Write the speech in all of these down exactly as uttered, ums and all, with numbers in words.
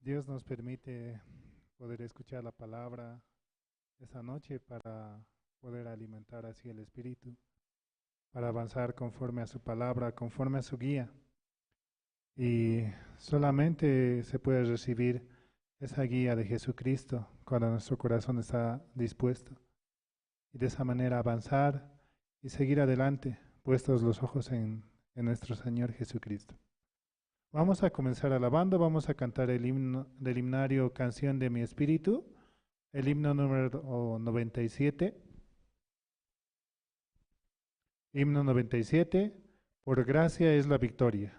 Dios nos permite poder escuchar la palabra esta noche para poder alimentar así el espíritu, para avanzar conforme a su palabra, conforme a su guía. Y solamente se puede recibir esa guía de Jesucristo cuando nuestro corazón está dispuesto. Y de esa manera avanzar y seguir adelante, puestos los ojos en, en nuestro Señor Jesucristo. Vamos a comenzar alabando, vamos a cantar el himno del himnario Canción de mi Espíritu, el himno número noventa y siete. Himno noventa y siete, Por gracia es la victoria.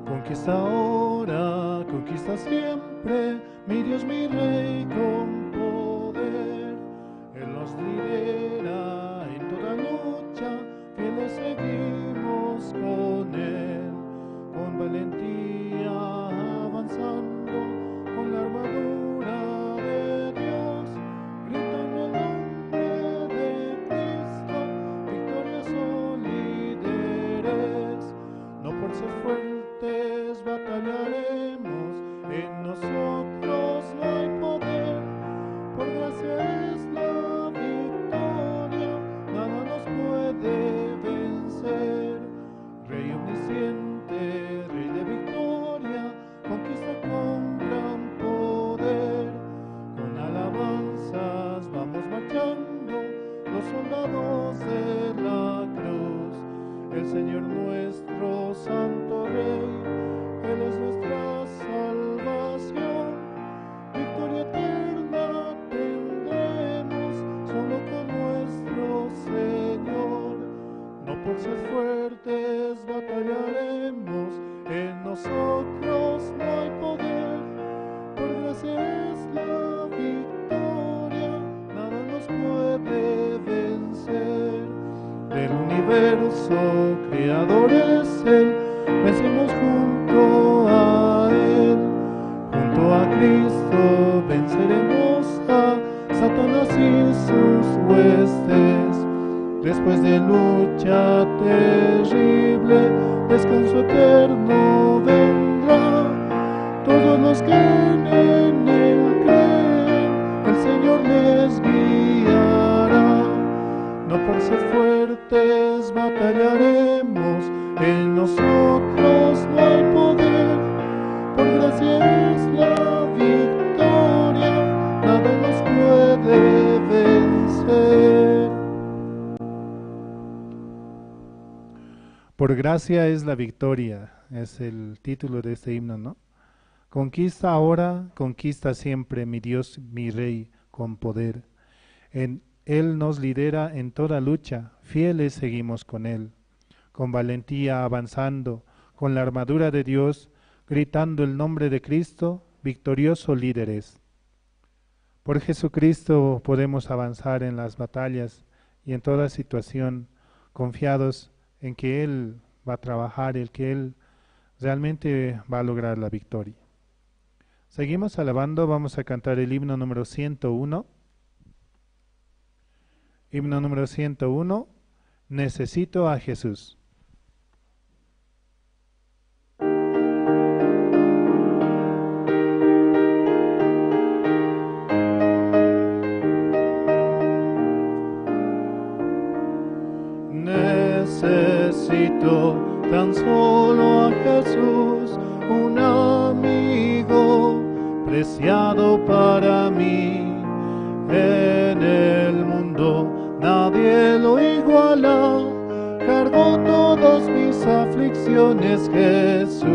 Conquista ahora, conquista siempre, mi Dios, mi Rey con poder. Él nos lidera en toda lucha, fieles seguimos con Él. Con valentía avanzando, con la armadura de Dios, gritando el nombre de Cristo, victorioso líderes. No por ser fuertes batallaremos, en nosotros no hay poder. Por gracia es la victoria, nada nos puede vencer. Rey omnisciente, Rey de victoria, conquista con gran poder. Con alabanzas vamos marchando, los soldados de la cruz. El Señor nuestro santo Rey, Él es nuestra salvación. Victoria eterna tendremos solo con nuestro Señor. No por ser fuertes batallaremos, en nosotros no hay poder. Por gracia es la victoria, nada nos puede vencer. Del universo creador es Él, vencemos junto a Él. Junto a Cristo venceremos a Satanás y sus huestes. Después de lucha terrible, descanso eterno vendrá. Todos los que en Él creen, el Señor les guiará. No por ser fuertes batallaremos, en nosotros no hay poder. Por gracia es la victoria, nada nos puede vencer. Por gracia es la victoria, es el título de este himno, ¿no? Conquista ahora, conquista siempre, mi Dios, mi Rey, con poder. En Él nos lidera en toda lucha, fieles seguimos con Él. Con valentía avanzando, con la armadura de Dios, gritando el nombre de Cristo, victorioso líder es. Por Jesucristo podemos avanzar en las batallas y en toda situación, confiados en que Él va a trabajar, el que Él realmente va a lograr la victoria. Seguimos alabando, vamos a cantar el himno número ciento uno. Himno número ciento uno, Necesito a Jesús. Necesito tan solo a Jesús, un amigo preciado para mí. En el mundo nadie lo iguala, cargó todas mis aflicciones Jesucristo.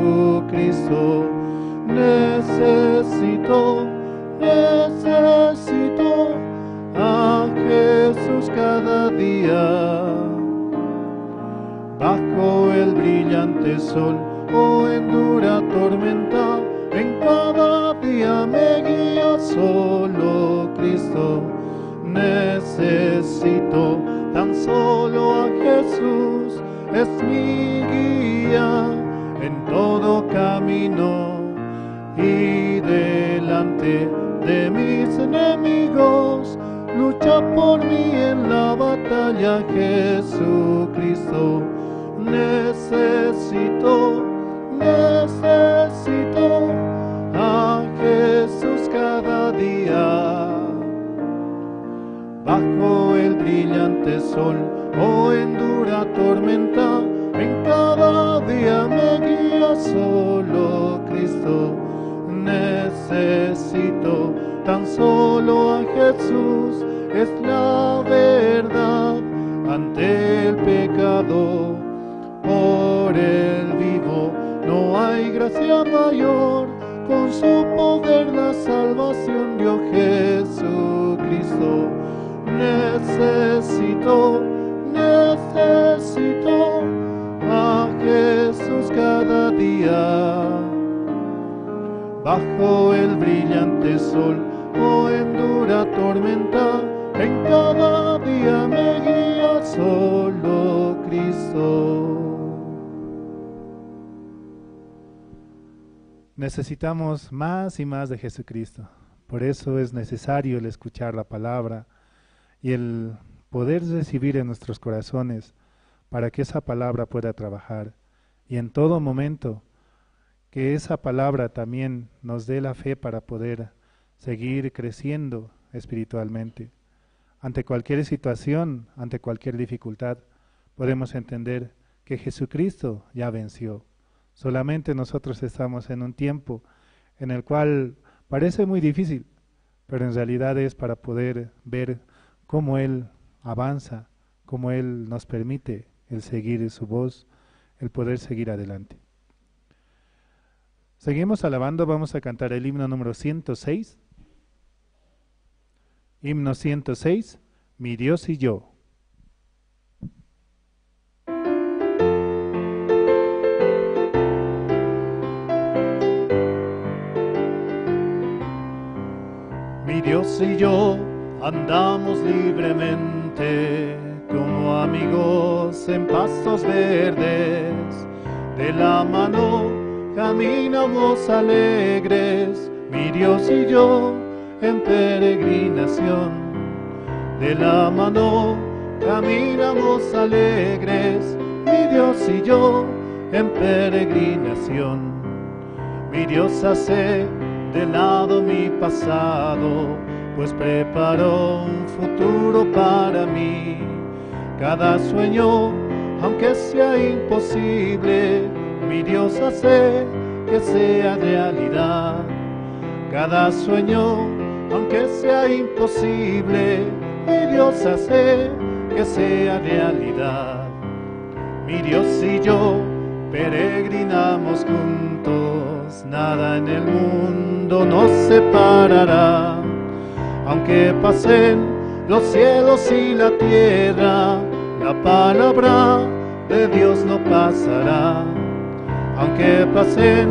Necesito, necesito a Jesús cada día. Bajo el brillante sol o en dura tormenta, en cada día me guía Solo Cristo necesito, tan solo a Jesús es mi guía en todo camino. Y delante de mis enemigos, lucha por mí en la batalla, Jesucristo. Necesito, necesito a Jesús cada día. Bajo el brillante sol o en dura tormenta, en cada día me guía solo Cristo. Necesito tan solo a Jesús, es la verdad ante el pecado. Por él vivo, no hay gracia mayor, con su poder la salvación dio Jesucristo. Necesito, necesito a Jesús cada día. Bajo el brillante sol o en dura tormenta, en cada día me guía solo Cristo. Necesitamos más y más de Jesucristo. Por eso es necesario el escuchar la palabra y el poder recibir en nuestros corazones para que esa palabra pueda trabajar. Y en todo momento, que esa palabra también nos dé la fe para poder seguir creciendo espiritualmente. Ante cualquier situación, ante cualquier dificultad, podemos entender que Jesucristo ya venció. Solamente nosotros estamos en un tiempo en el cual parece muy difícil, pero en realidad es para poder ver cómo Él avanza, cómo Él nos permite el seguir su voz, el poder seguir adelante. Seguimos alabando, vamos a cantar el himno número ciento seis. Himno ciento seis, Mi Dios y yo. Mi Dios y yo andamos libremente como amigos en pastos verdes. De la mano caminamos alegres, mi Dios y yo en peregrinación. De la mano caminamos alegres, mi Dios y yo en peregrinación. Mi Dios hace de lado mi pasado, pues preparó un futuro para mí. Cada sueño, aunque sea imposible, mi Dios hace que sea realidad. Cada sueño, aunque sea imposible, mi Dios hace que sea realidad. Mi Dios y yo peregrinamos juntos, nada en el mundo nos separará. Aunque pasen los cielos y la tierra, la palabra de Dios no pasará. Aunque pasen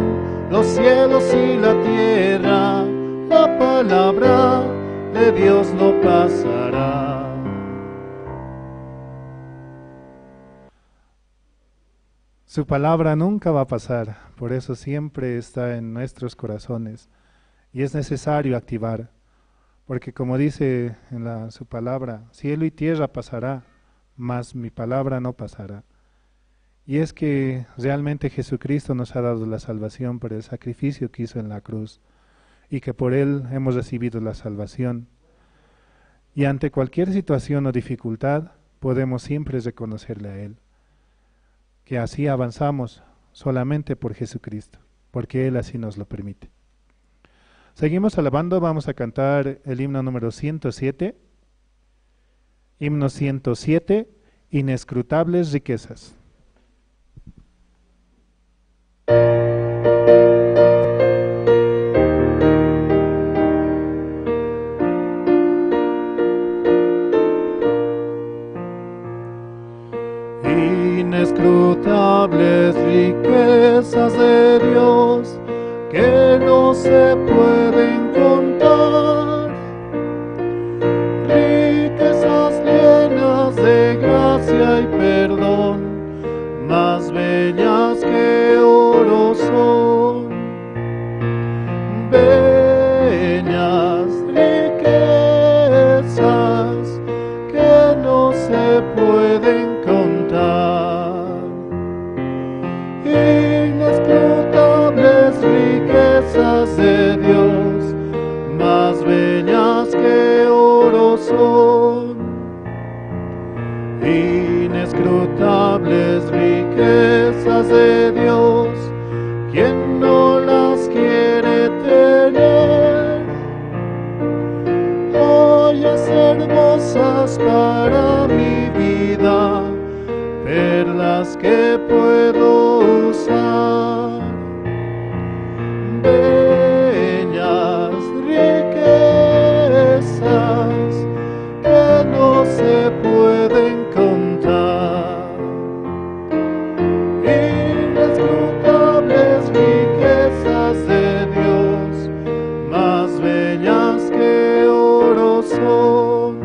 los cielos y la tierra, la palabra de Dios no pasará. Su palabra nunca va a pasar, por eso siempre está en nuestros corazones y es necesario activar, porque como dice en la, su palabra, cielo y tierra pasará, mas mi palabra no pasará. Y es que realmente Jesucristo nos ha dado la salvación por el sacrificio que hizo en la cruz y que por él hemos recibido la salvación. Y ante cualquier situación o dificultad, podemos siempre reconocerle a Él. Que así avanzamos solamente por Jesucristo, porque Él así nos lo permite. Seguimos alabando, vamos a cantar el himno número ciento siete. Himno ciento siete, Inescrutables riquezas. Inescrutables riquezas de Dios que no se pueden contar. Pequeñas riquezas que no se pueden contar, inescrutables riquezas de Dios, más bellas que oro son,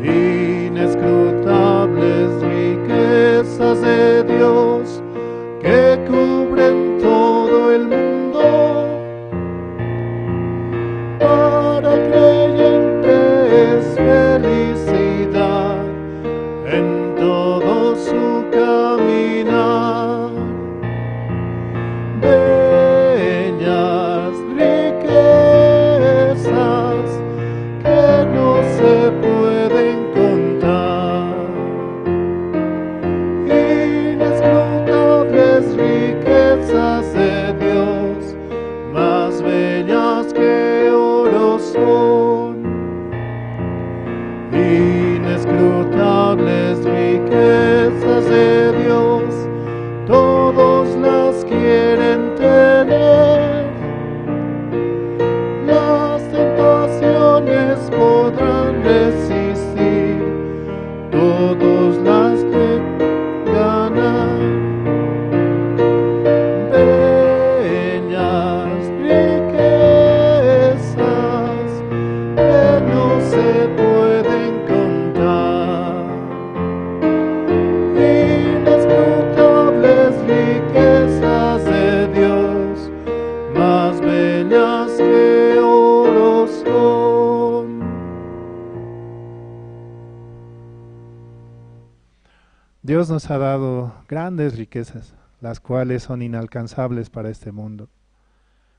inescrutables riquezas de Dios que cubren todo el mundo. Para el creyente es felicidad en todo su caminar. Bellas riquezas que no se pueden contar, inescrutables riquezas de Dios, más bellas que oro son, inescrutables riquezas de Dios, todos las quieren tener. Las tentaciones podrán resistir, todos las quieren ganar. Bellas riquezas que no se pueden contar, inescrutables riquezas de Dios, más bellas que oro son. Dios nos ha dado grandes riquezas, las cuales son inalcanzables para este mundo.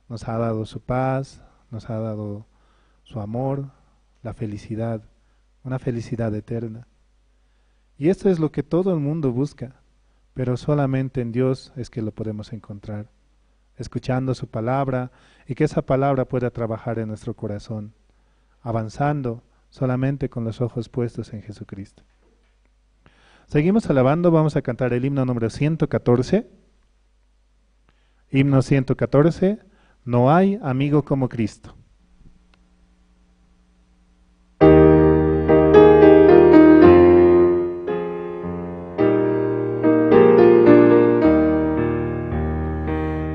Nos ha dado su paz, nos ha dado su amor, la felicidad, una felicidad eterna. Y esto es lo que todo el mundo busca, pero solamente en Dios es que lo podemos encontrar, escuchando su palabra y que esa palabra pueda trabajar en nuestro corazón, avanzando solamente con los ojos puestos en Jesucristo. Seguimos alabando, vamos a cantar el himno número ciento catorce. Himno ciento catorce, No hay amigo como Cristo.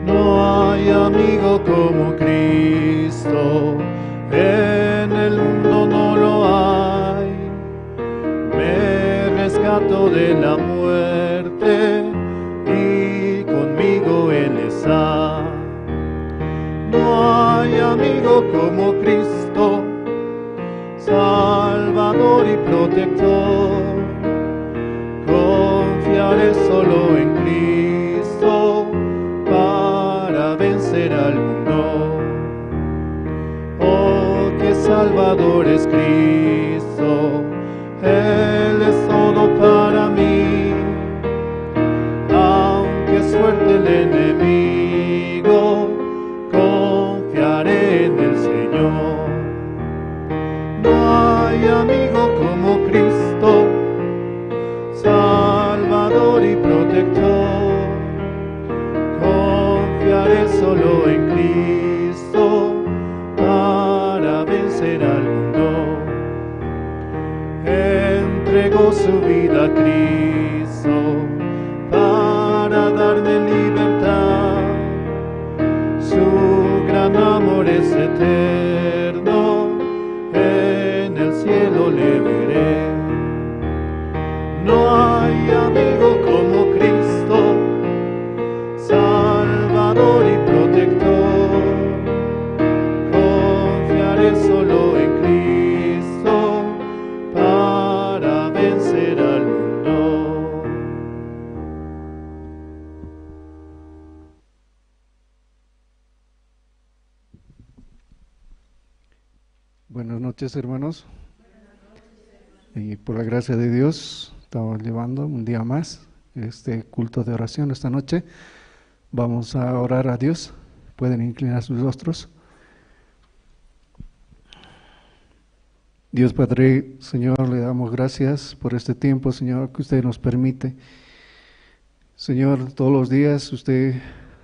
No hay amigo como Cristo, en el mundo no lo hay. Me rescató de la muerte y conmigo Él está. No hay amigo como Cristo, Salvador y protector. Confiaré solo en Cristo para vencer al mundo. Oh, qué Salvador es Cristo, Él es todo para mí. Aunque es fuerte el enemigo, confiaré en el Señor. No hay amigo como Cristo, Salvador y protector. Confiaré solo en Cristo para vencer al mundo. Entregó su vida a Cristo para darme libertad. Su gran amor es eterno, en el cielo le veré. No hay amigo como Cristo, Salvador y protector. Confiaré solo en Cristo para vencer al mundo. Buenas noches, hermanos. Y por la gracia de Dios, estamos llevando un día más este culto de oración esta noche. Vamos a orar a Dios. Pueden inclinar sus rostros. Dios Padre, Señor, le damos gracias por este tiempo, Señor, que usted nos permite. Señor, todos los días usted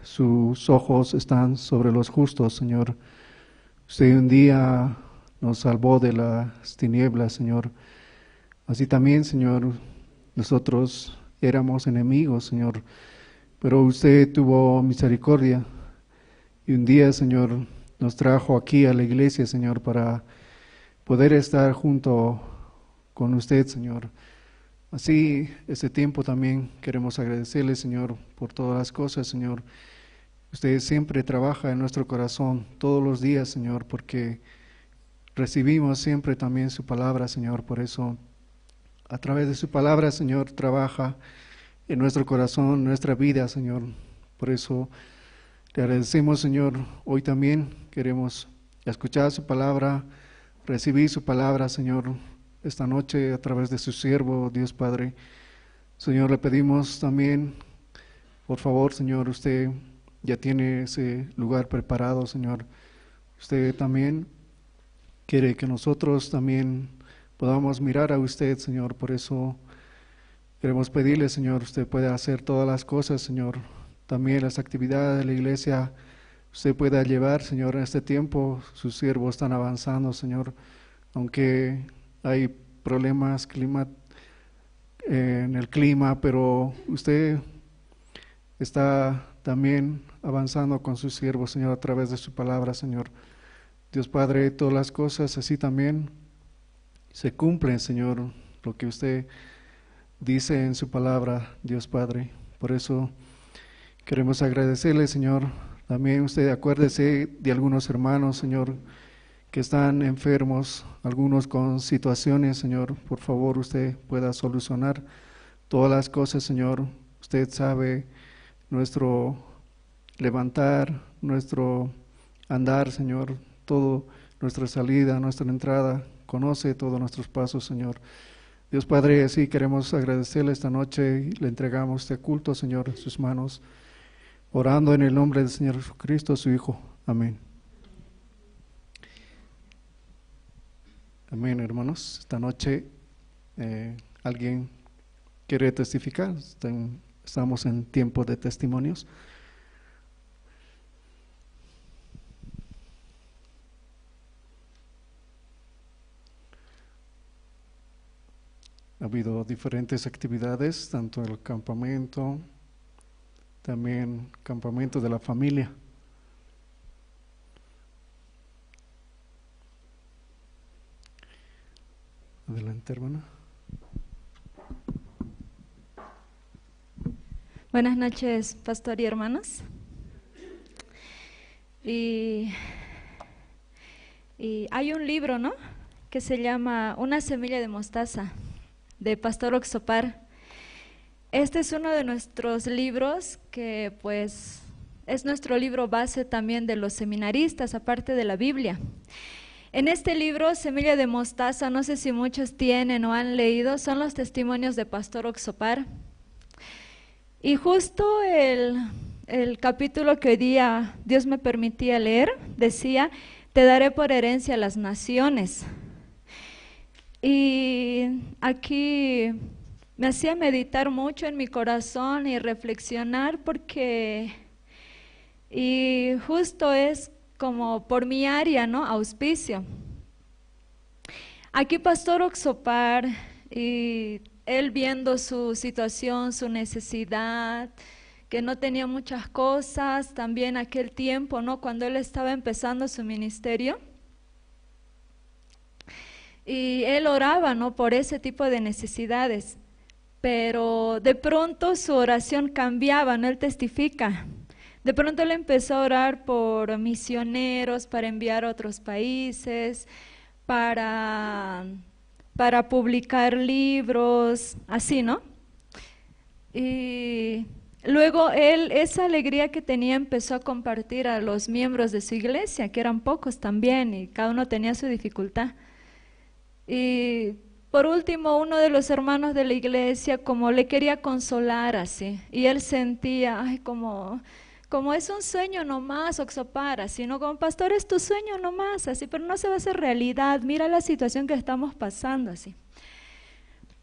sus ojos están sobre los justos, Señor. Usted un día nos salvó de las tinieblas, Señor. Así también, Señor, nosotros éramos enemigos, Señor, pero usted tuvo misericordia y un día, Señor, nos trajo aquí a la iglesia, Señor, para poder estar junto con usted, Señor. Así, este tiempo también queremos agradecerle, Señor, por todas las cosas, Señor. Usted siempre trabaja en nuestro corazón todos los días, Señor, porque recibimos siempre también su palabra, Señor. Por eso, a través de su palabra, Señor, trabaja en nuestro corazón, nuestra vida, Señor. Por eso, le agradecemos, Señor. Hoy también queremos escuchar su palabra, recibir su palabra, Señor, esta noche a través de su siervo, Dios Padre. Señor, le pedimos también, por favor, Señor, usted ya tiene ese lugar preparado, Señor. Usted también quiere que nosotros también podamos mirar a usted, Señor. Por eso queremos pedirle, Señor, usted puede hacer todas las cosas, Señor. También las actividades de la iglesia, usted pueda llevar, Señor, en este tiempo. Sus siervos están avanzando, Señor. Aunque hay problemas clima-, en el clima, pero usted está también avanzando con sus siervos, Señor, a través de su palabra, Señor. Dios Padre, todas las cosas así también se cumplen, Señor, lo que usted dice en su palabra, Dios Padre. Por eso queremos agradecerle, Señor. También usted acuérdese de algunos hermanos, Señor, que están enfermos, algunos con situaciones, Señor. Por favor, usted pueda solucionar todas las cosas, Señor. Usted sabe nuestro levantar, nuestro andar, Señor, todo, nuestra salida, nuestra entrada. Conoce todos nuestros pasos, Señor. Dios Padre, así queremos agradecerle esta noche y le entregamos este culto, Señor, en sus manos, orando en el nombre del Señor Jesucristo, su Hijo. Amén. Amén, hermanos. Esta noche, eh, ¿alguien quiere testificar? Están-, estamos en tiempo de testimonios. Ha habido diferentes actividades, tanto el campamento, también campamento de la familia. Adelante, hermana. Buenas noches, pastor y hermanos. Y, y hay un libro, ¿no? Que se llama Una semilla de mostaza, de Pastor Oxopar. Este es uno de nuestros libros que, pues, es nuestro libro base también de los seminaristas, aparte de la Biblia. En este libro, Semilla de Mostaza, no sé si muchos tienen o han leído, son los testimonios de Pastor Oxopar. Y justo el, el capítulo que hoy día Dios me permitía leer decía: "Te daré por herencia las naciones". Y aquí me hacía meditar mucho en mi corazón y reflexionar porque, y justo es como por mi área, ¿no? Auspicio. Aquí Pastor Oxopar, y él viendo su situación, su necesidad, que no tenía muchas cosas, también aquel tiempo, ¿no? Cuando él estaba empezando su ministerio. Y él oraba, ¿no? Por ese tipo de necesidades. Pero de pronto su oración cambiaba, ¿no? Él testifica. De pronto él empezó a orar por misioneros para enviar a otros países, para, para publicar libros, así, ¿no? Y luego él, esa alegría que tenía, empezó a compartir a los miembros de su iglesia, que eran pocos también, y cada uno tenía su dificultad. Y por último, uno de los hermanos de la iglesia, como le quería consolar así, y él sentía, ay, como, como es un sueño nomás, Oxopar, así, ¿no? Como: "Pastor, es tu sueño nomás, así, pero no se va a hacer realidad, mira la situación que estamos pasando", así.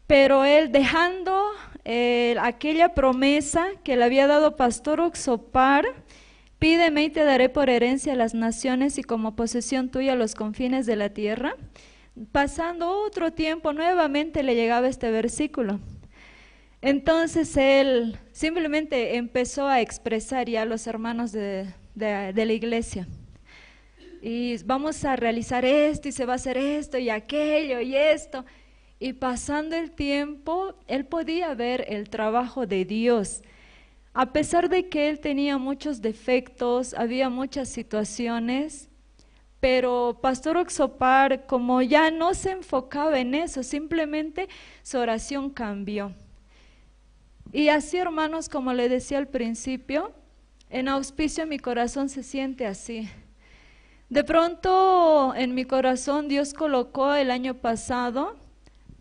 Pero él, dejando, eh, aquella promesa que le había dado Pastor Oxopar, "Pídeme y te daré por herencia las naciones y como posesión tuya los confines de la tierra". Pasando otro tiempo, nuevamente le llegaba este versículo. Entonces él simplemente empezó a expresar ya a los hermanos de, de, de la iglesia. Y vamos a realizar esto, y se va a hacer esto, y aquello, y esto. Y pasando el tiempo, él podía ver el trabajo de Dios. A pesar de que él tenía muchos defectos, había muchas situaciones, pero Pastor Oxopar, como ya no se enfocaba en eso, simplemente su oración cambió. Y así, hermanos, como le decía al principio, en Auspicio mi corazón se siente así. De pronto en mi corazón Dios colocó el año pasado: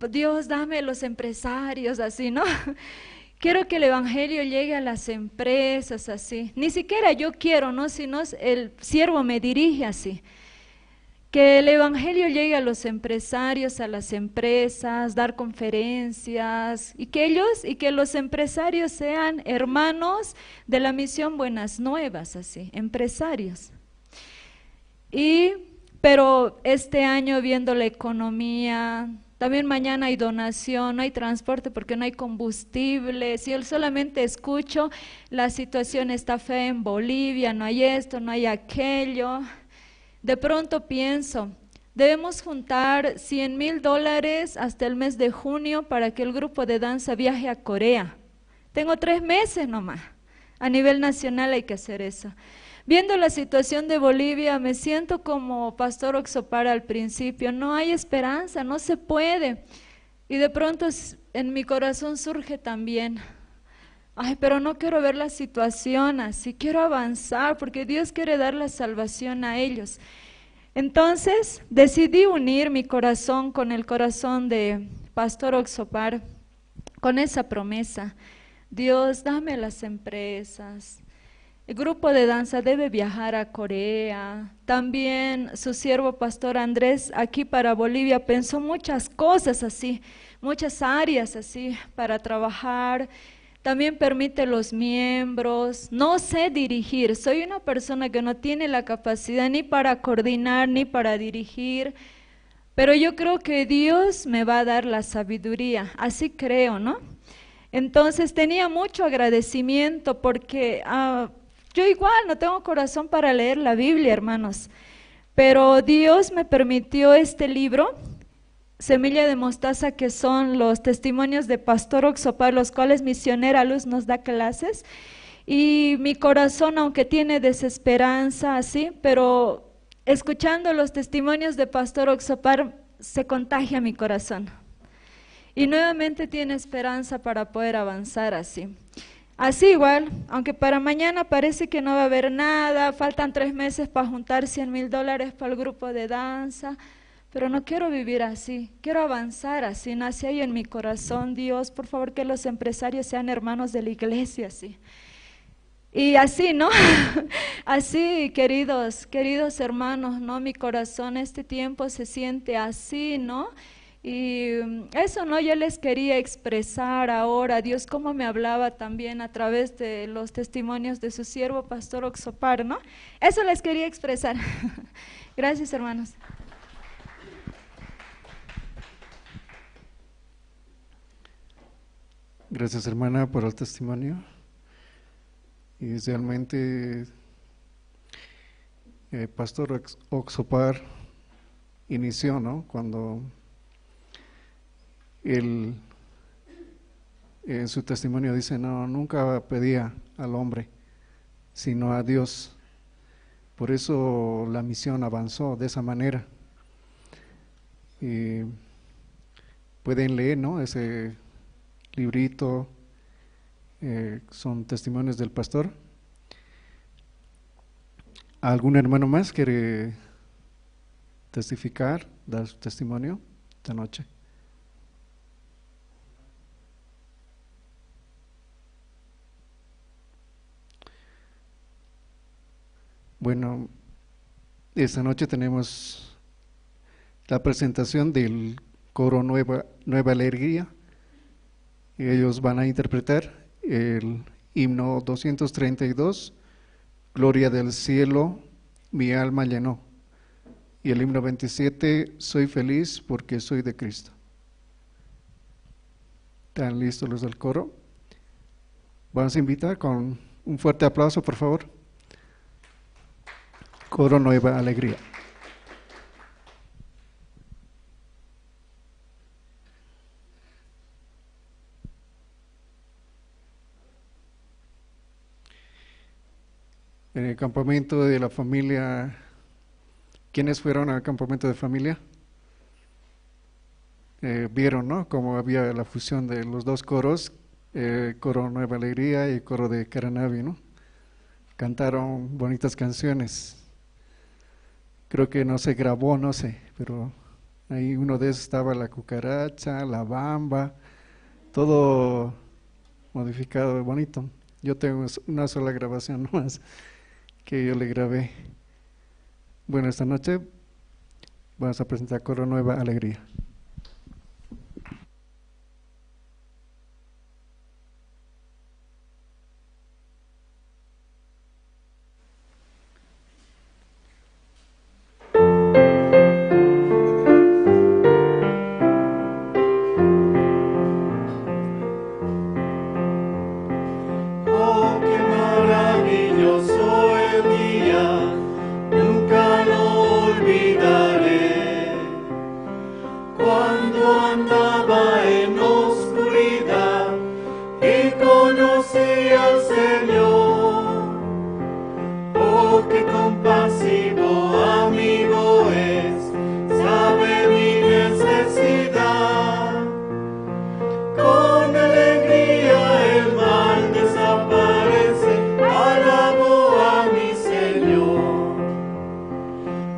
"Dios, dame los empresarios", así, ¿no? "Quiero que el evangelio llegue a las empresas", así. Ni siquiera yo quiero, ¿no? Sino es el siervo me dirige así. Que el evangelio llegue a los empresarios, a las empresas, dar conferencias, y que ellos, y que los empresarios sean hermanos de la misión Buenas Nuevas, así, empresarios. Y, pero este año, viendo la economía, también mañana hay donación, no hay transporte porque no hay combustible. Si yo solamente escucho: "La situación está fea en Bolivia, no hay esto, no hay aquello". De pronto pienso: "Debemos juntar cien mil dólares hasta el mes de junio para que el grupo de danza viaje a Corea". Tengo tres meses nomás. A nivel nacional hay que hacer eso. Viendo la situación de Bolivia, me siento como Pastor Oxopar al principio: "No hay esperanza, no se puede". Y de pronto s-, en mi corazón surge también: "Ay, pero no quiero ver la situación así, quiero avanzar, porque Dios quiere dar la salvación a ellos". Entonces decidí unir mi corazón con el corazón de Pastor Oxopar con esa promesa: "Dios, dame las empresas. El grupo de danza debe viajar a Corea". También su siervo pastor Andrés, aquí para Bolivia, pensó muchas cosas así, muchas áreas así para trabajar. También permite los miembros. No sé dirigir. Soy una persona que no tiene la capacidad ni para coordinar ni para dirigir. Pero yo creo que Dios me va a dar la sabiduría, así creo, ¿no? Entonces tenía mucho agradecimiento porque, ah, yo igual no tengo corazón para leer la Biblia, hermanos, pero Dios me permitió este libro, Semilla de Mostaza, que son los testimonios de Pastor Oxopar, los cuales Misionera Luz nos da clases. Y mi corazón, aunque tiene desesperanza, así, pero escuchando los testimonios de Pastor Oxopar, se contagia mi corazón. Y nuevamente tiene esperanza para poder avanzar así. Así igual, aunque para mañana parece que no va a haber nada, faltan tres meses para juntar cien mil dólares para el grupo de danza, pero no quiero vivir así, quiero avanzar así, nace ahí en mi corazón: "Dios, por favor, que los empresarios sean hermanos de la iglesia", así. Y así, ¿no? Así, queridos, queridos hermanos, ¿no? Mi corazón este tiempo se siente así, ¿no? Y, mm, eso, ¿no? Yo les quería expresar ahora, Dios cómo me hablaba también a través de los testimonios de su siervo, Pastor Oxopar, ¿no? Eso les quería expresar. Gracias, hermanos. Gracias, hermana, por el testimonio. Inicialmente, eh, Pastor Ox-, Oxopar inició, ¿no? Cuando él, en su testimonio dice: "No, nunca pedía al hombre, sino a Dios". Por eso la misión avanzó de esa manera. Y pueden leer, ¿no? Ese librito, eh, son testimonios del pastor. ¿Algún hermano más quiere testificar, dar su testimonio esta noche? Bueno, esta noche tenemos la presentación del coro Nueva, Nueva Alegría. Ellos van a interpretar el himno doscientos treinta y dos, Gloria del cielo, mi alma llenó. Y el himno veintisiete, Soy feliz porque soy de Cristo. ¿Están listos los del coro? Vamos a invitar con un fuerte aplauso, por favor. Coro Nueva Alegría. En el campamento de la familia, ¿quiénes fueron al campamento de familia? Eh, vieron, ¿no? Cómo había la fusión de los dos coros, eh, coro Nueva Alegría y coro de Caranavi, ¿no? Cantaron bonitas canciones. Creo que no se grabó, no sé, pero ahí uno de esos estaba la cucaracha, la bamba, todo modificado, bonito. Yo tengo s-, una sola grabación nomás que yo le grabé. Bueno, esta noche vamos a presentar Coro Nueva Alegría. Oh, qué maravilloso el día, nunca lo olvidaré. Cuando andaba en oscuridad y conocí al Señor. Oh, qué compasivo amigo es, sabe mi necesidad. Con alegría el mal desaparece, alabo a mi Señor.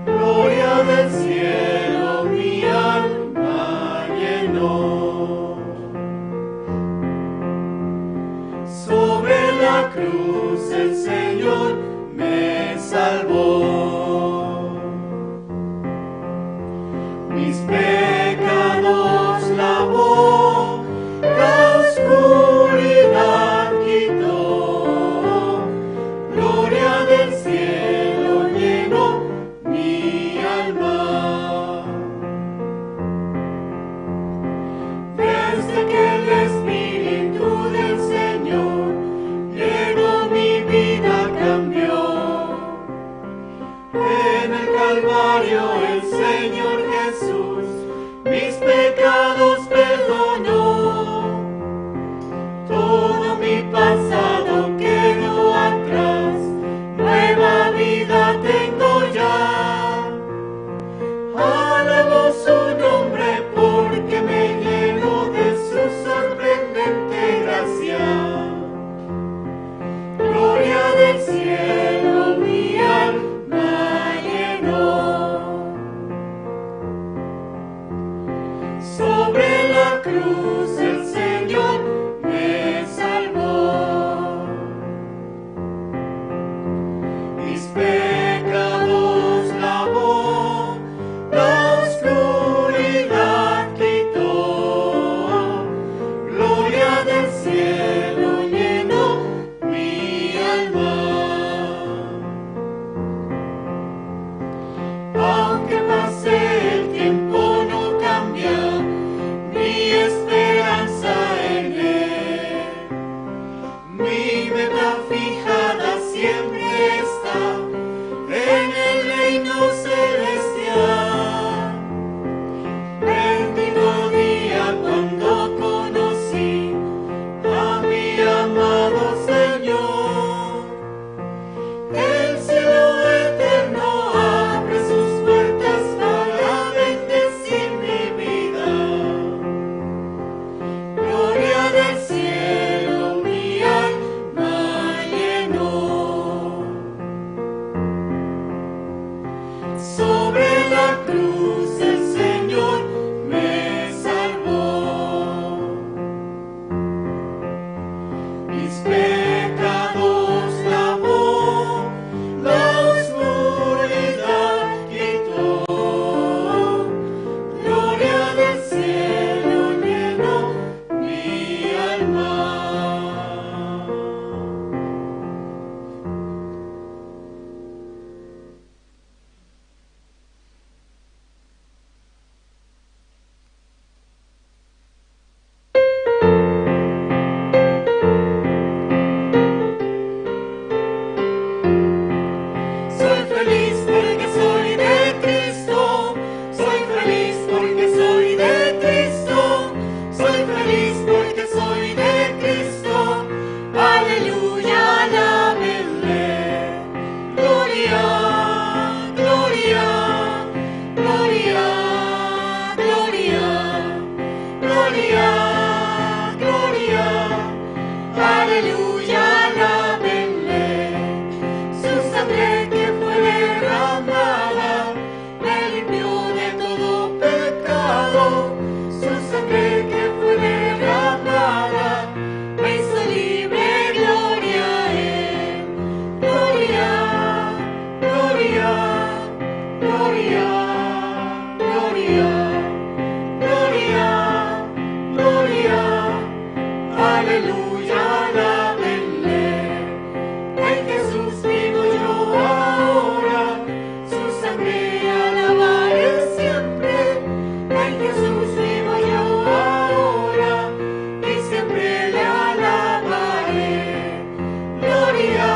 Gloria del cielo mi alma llenó. Sobre la cruz el Señor me salvó. Mis pecados lavó, la oscuridad quitó. Gloria del cielo llenó mi alma. Desde que el Espíritu del Señor llegó, mi vida cambió. En el Calvario el Señor Jesús mis pecados perdonó. Todo mi pasado quedó atrás, nueva vida tengo ya. Alabo su nombre porque me llenó de su sorprendente gracia. Gloria del cielo mi alma llenó. Sobre la cruz el Señor me salvó. Mis pecados lavó, la oscuridad quitó. Gloria del cielo llenó mi alma. Aunque pase el tiempo, no cambia mi esperanza en él. Mi meta fijada siempre está en el reino celestial. Bendito día cuando conocí a mi amado Señor. El cielo eterno abre sus puertas para bendecir mi vida. Gloria del cielo mi alma llenó. Sobre la cruz el Señor me salvó. Mis pecados lavó, la oscuridad quitó. Gloria del cielo llenó mi alma. Gloria, gloria, gloria, aleluya, alabenle. En Jesús vivo yo ahora, su sangre alabaré siempre. En Jesús vivo yo ahora, y siempre le alabaré. Gloria,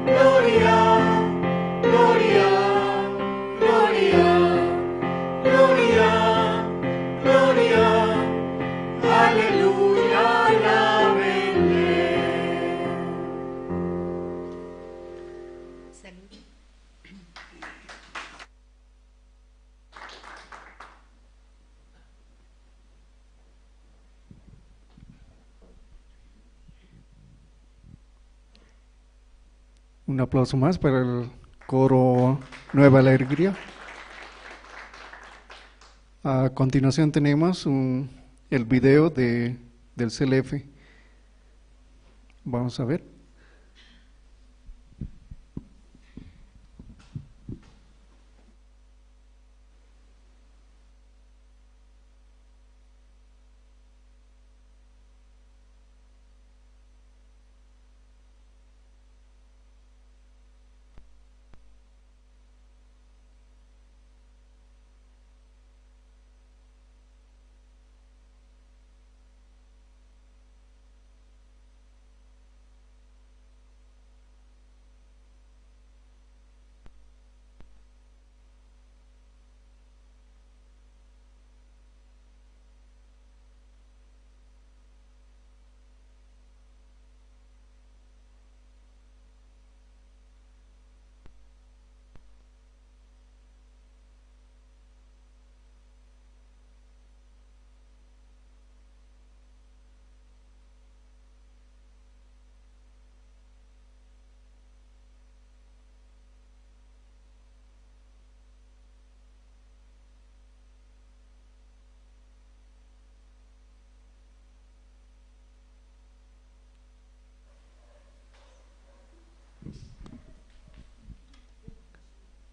gloria, gloria. Gloria, gloria, gloria, aleluya, alabenle. Un aplauso más para el coro Nueva Alegría. A continuación tenemos un, el video de, del C L F. Vamos a ver.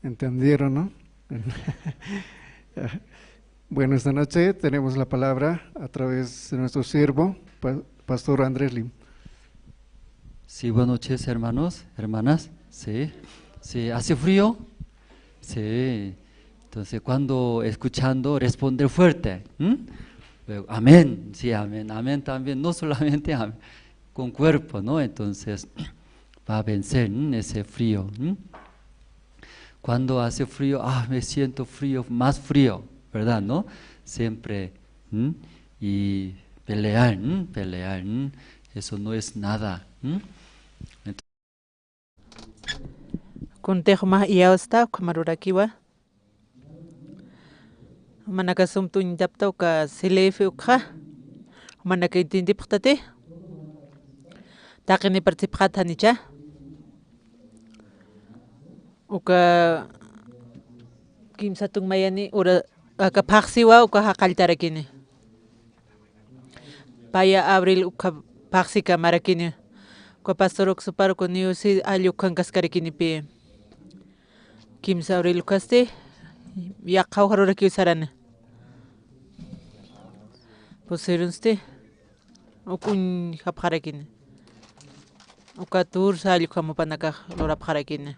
¿Entendieron, no? Bueno, esta noche tenemos la palabra a través de nuestro siervo, pa-, Pastor Andrés Lim. Sí, buenas noches, hermanos, hermanas. Sí, sí, ¿hace frío? Sí. Entonces, cuando escuchando, responder fuerte. ¿M? Luego, amén. Sí, amén. Amén también, no solamente amén, con cuerpo, ¿no? Entonces, va a vencer, ¿m? Ese frío. ¿M? Cuando hace frío, ah, me siento frío, más frío, ¿verdad, no? Siempre, ¿m? Y pelear, ¿m? Pelear, ¿m? Eso no es nada, ¿m? Ent- Kuntix jumax iyawsta, ukhamarurakiwa. Jumanakax sumtuñtapta uka C L F ukxa. Jumanakax entiendipxtati. Taqini participxat janicha. Uka kimsatun mayani ura aka phaxsiwa uka jaqalltarakini. Paya Abril uka phaxsika marakini. Uka pastor uksupar uka niyu si alli ukankaskarakinipi. Kimsa Abril ukasti yaqha ujarurakiw sarani. Pusirunsti. Uk uñjapxarakini. Uka tursa allkhamupanakax lurapxarakini.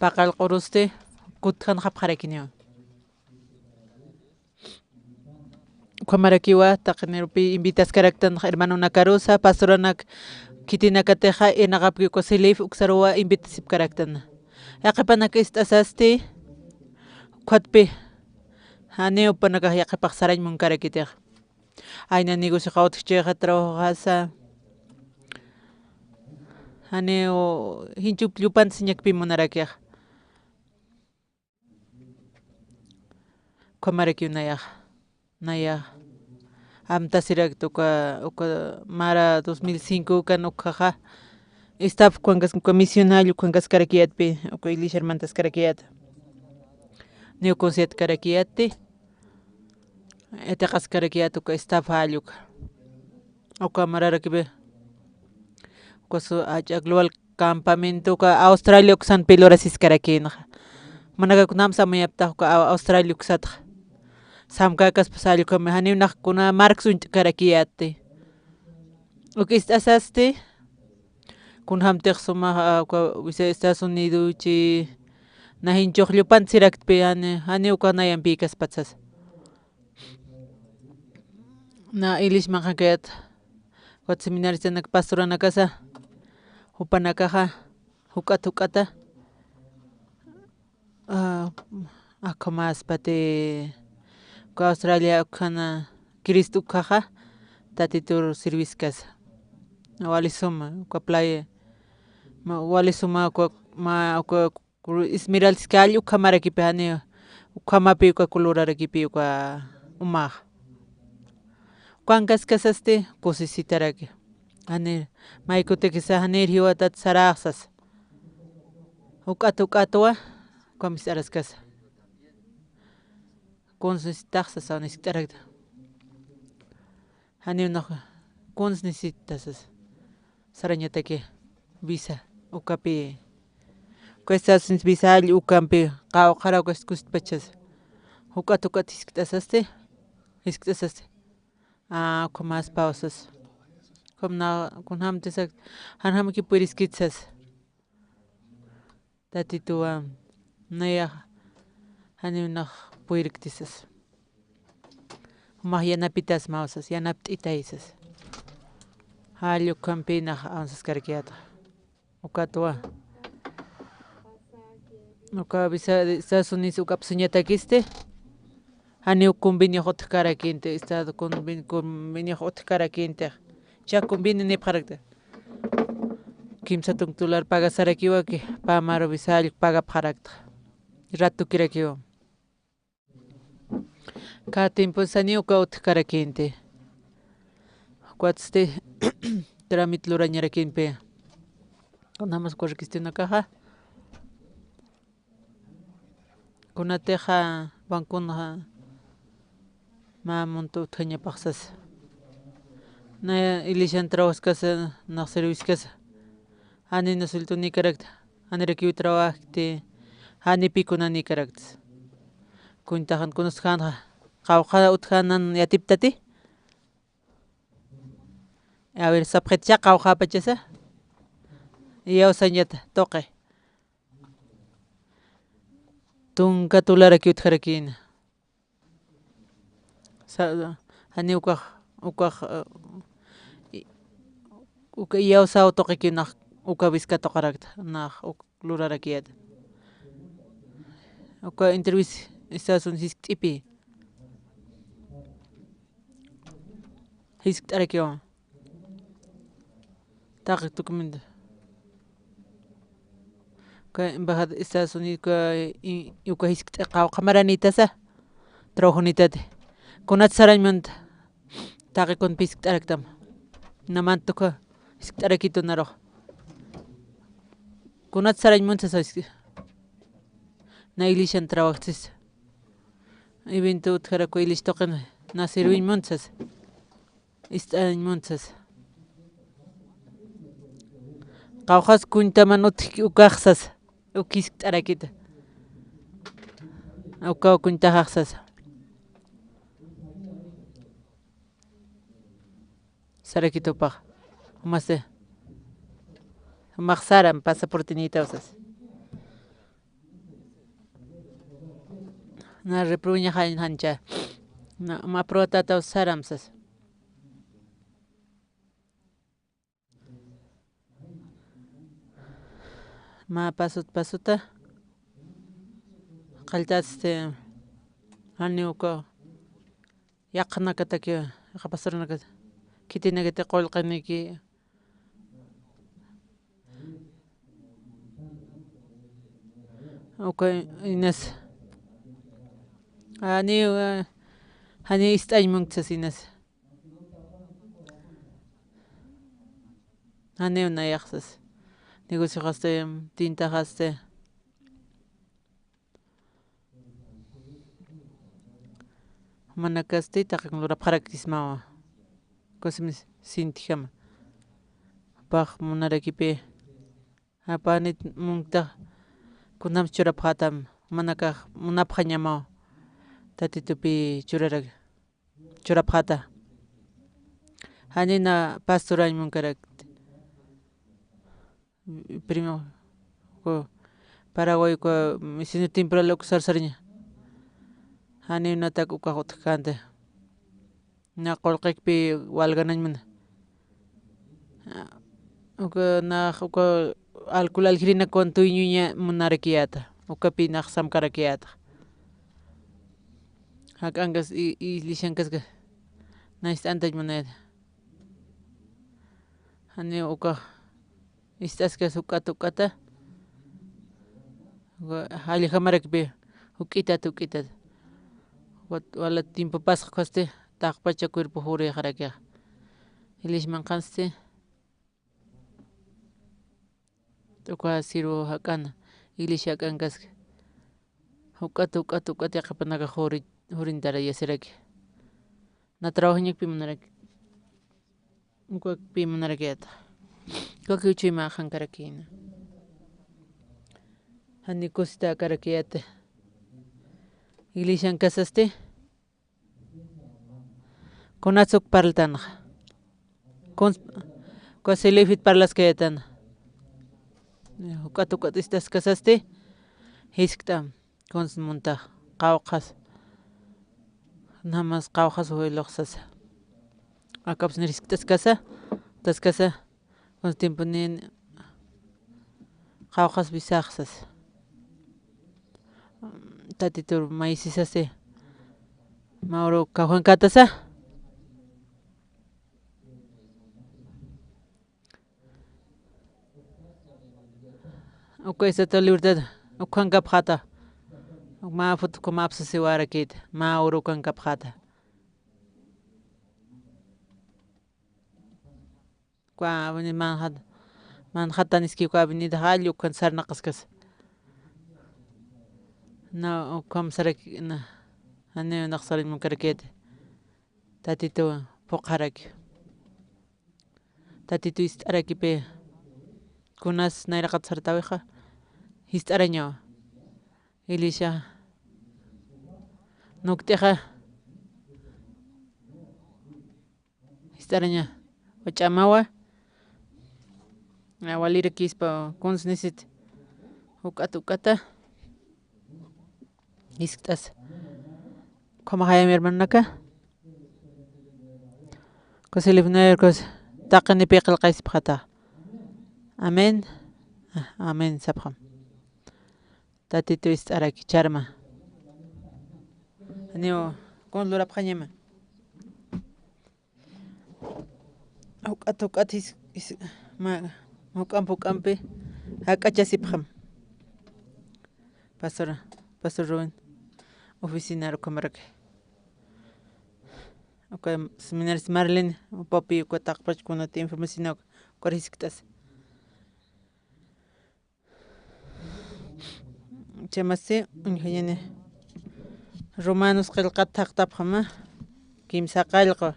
Paqallq'urusti kutjanxapxarakiniwa. Ukhamarakiwa taqinirupi invitaskaraktan hermanonakarusa, pastoranak khitinakatixa irnaqapki uka C L F uksaruwa invitasipkaraktan. Yaqhipanak ist'asasti, ukhatpi janiw jupanakax yaqhipax sarañ munkarakitix. Ayna negocioxa utjchixa trabajoxasa. Janiw jinchup llupant siñakpi munarakix. Ukhamarakiw nayax, nayax. Amtasirakt uka, uka mara dos mil cinco ukan ukhaxa. Staff ukhankas, uka misional ukhankaskarakiyatpi, uka iglesia hermantaskarakiyat. Niw kunsiatkarakiyatti. Etiqaskarakiyat uka staff jall uka. Uka mararakipi. Uka su ach'a global campamento uka Australia uksanpi lurasiskarakïnxa. Jumanakax kunjam samayaptax uka Au-, Australia uksatxa. Samkäkaspas jall ukham, janiw nax kuna marks uñt'karakiyätti. Uk ist'asasti, kunjamtix suma, a, uka wisa Estados Unidochi, nax inchux llupantasirakta, jani, jani uka nayampïkaspat sasa. Na iglesiax manqhakayät, ukat seminaristanak pastoranakasa, jupanakaxa, juk'at juk'ata, a, akhamäspati, uka Australia ukhana, Cristo ukhaxa, Tatitur sirviskasa. Wali suma, uka playa, ma, wali suma, uka, ma, uka Kul-, esmeraldas kall ukhamarakipi, jani, ukhamapï uka kulurarakipï uka umax. Ukankaskasasti kusisitaraki. Jani, maykutikisa janir jiwatat saraxsas. Juk'at juk'atwa, ukham ist'araskasa. Kuns nisitaxsasa, jani jiskt'arakta. Janiw nax, kuns nisittasas. Sarañataki visa, ukapi. Uka Estados Unidos visa jall ukampi, qawqhara uka kusitpachas. Juk'at juk'at jiskt'asasti, jiskt'asasti. A, ukhamäspawsas. Ukham na, kunjamtisa, janjamki puriskitsas. Tatituwa, nayax, janiw nax purirktisas. Jumax yanapitasmawsas, yanapt'itaysas. Jall ukhampi nax avanzaskarakiyäta. Ukatwa. Uka visa de Estados Unidos uka apsuñatakisti. Janiw conveniox utjkarakinti, Estado conven-, conveniox utjkarakinti. Cha convenio nipxarakta. Kimsa tunk dólar pagasarakiwaki, pä maru visa jall pagapxarakta. Ratukirakiwa. Cada tiempo sani uka utjkarakinti. Ukatsti trámite lurañarakimpi. Kunjamas uka requisitonakaxa. Kunatixa banconxa mä monto utjañapax sasa. Na iglesian trabajaskasa, nax serviskasa. Jani nasultunïkarakta, janirakiw trabajkti, janipi kunanïkarakta. Cuentaxan kunasxänxa, qawqha utjänan yatiptati. A ver, sapxitcha qawqhäpachasa. Iyawsañata, tuqi. Tunka dolaraki utjarakïna. Sa-, jani ukax, ukax, eh, i-, uka iyawsaw tuqiki nax, uka visa tuqarakta, nax uk lurarakiyäta. Uka entrevista Estados Unidos jiskt'ipi. Jiskt'arakiwa. Taqi documento. Uka embajada Estados Unidos, uka, i-, uka jiskt'i qawqha maranïtasa. Trabajunïtati. Kunat sarañ munta. Taqi kunpi jiskt'araktam. Namant uka jiskt'arakitu narux. Kunat sarañ munta sasa jisk-, na iglesian trabajchis. Evento utjarak uka iglesia tuqin na serviñ munta sasa. Ist'añ munta sasa. Qawqhas cuentaman utjki ukax sasa. Uk jiskt'arakita. Ukaw cuentaxax sasa. Sarakitupax. Jumasi. Jumax saram pasaportenïtaw sasa. Na reprobañaxañ jancha. Na, mä pruebataw saram sasa. Mä pasut pasuta. Qalltasti, janiw uka yaqhanakataki, yaqha pastoranakat, khitinakati qullqiniki. Uka inas. Janiw, eh, janiw ist'añ munksas inas. Janiw nayaxsas. Negocioxasti, tintaxasti. Jumanakasti, taqi lurapxaraktismawa. Kusmis sintijama. Pax munarakipi. Apanit munkta kunams churapxatam. manakax munapxañamaw, Tatitupi churarak, churapxata. Janina pastorañ munkarakti. Primo, uka Paraguay uka misionero temporal uka sarsariña. Janiw natak ukax utjkänti. Na qullqikpi walganañ muna. Uka nax uka alcohol aljirinakuwan tuyñuña munarakiyäta. Ukapi nax samkarakiyäta. Jak'ankas i-, iglesiankaska. Nax ist'antañ munayäta. Janiw ukax ist'askas juk'at juk'ata. Wa-, jallja marakpi juk'itat juk'itat. Wat-, wala tiempo pasxkasti, taqpacha cuerpo jurixarakixa. Iglesiaman qhansti. Uka sirvo jak'ana, iglesia jak'ankaski. Juk'at, juk'at, juk'at yaqhipanakax juri-, jurintarayasiraki. Na trabajañakpi munaraki. Ukakpi munarakiyäta. Ukakiw chuyma qhankarakïna. Jani kusita akarakiyäti. Iglesian kasasti. Kunats uk parltanxa. Kuns, uka silifit parlaskayätana. Juk'at juk'at ist'askasasti. Jiskt'am. Kuns muntax qawqhas. Namas qawqhas juwiluxsasa. Akapsnir jiskt'askasa, taskasa, kuns tiemponin qawqhas visaxsasa. Tatitur mayisisasi. Mä uru kawkhankätasa. Uka Estatua Libertad ukhankapxäta. Mä foto ukham apsasiwarakïta, mä uru ukhankapxäta. Uka avenida Manhat-, Manhattan iski uka avenida jall ukhan sarnaqaskas. Na ukham saraki, na, janiw nax sarañ munkarakïti. Tatitu phuqharaki. Tatitu ist'arakipï. Kunas nayraqat sartawixa, jist'arañawa. Iglesia nukt'ixa, jist'araña. Wach'amawa. Walirakispa kuns nisit. Juk'at juk'ata. Jiskt'as. Ukhamaxaya mi hermanonaka. Kusilipnayur kus taqinipï qillqaysipxata. Amén. Amén sapxam. Tatitu ist'araki charma. Janiw kuns lurapxañama. Juk'at juk'at jis-, jis-, ma-, juk'amp juk'ampi jak'achasipxam. Pastora, Pastor Rubén, oficinaru ukhamaraki. Uka seminarista Marlene, upapi uka taqpach kunat información uka, ukar jiskt'as. Chamasi, uñjañani. Romanos qillqat thaqtapxama, kimsa qallqu.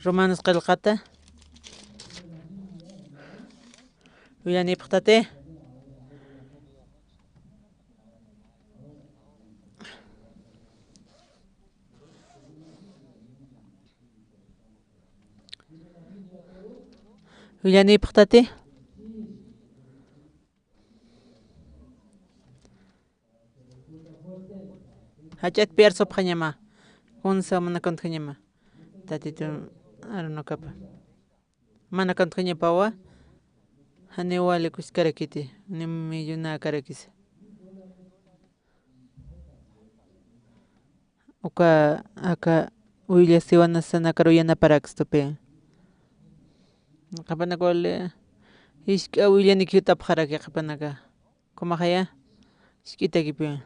Romanos qillqata. Willanipxtati. Willanipxtati. Jach'at piarsupxañama. Kunsa mana kuntjañama. Tatitun arunakapa. Mana kuntjañapawa. Janiw wali kuskarakiti. Ni millonäkarakisa. Uka, aka, willa siwanasa nakar uyanaparakstupi. Qhipanaka wali, jisk'a willaniki jutapxaraki qhipanaka. Ukhamaxaya, jisk'itakipi.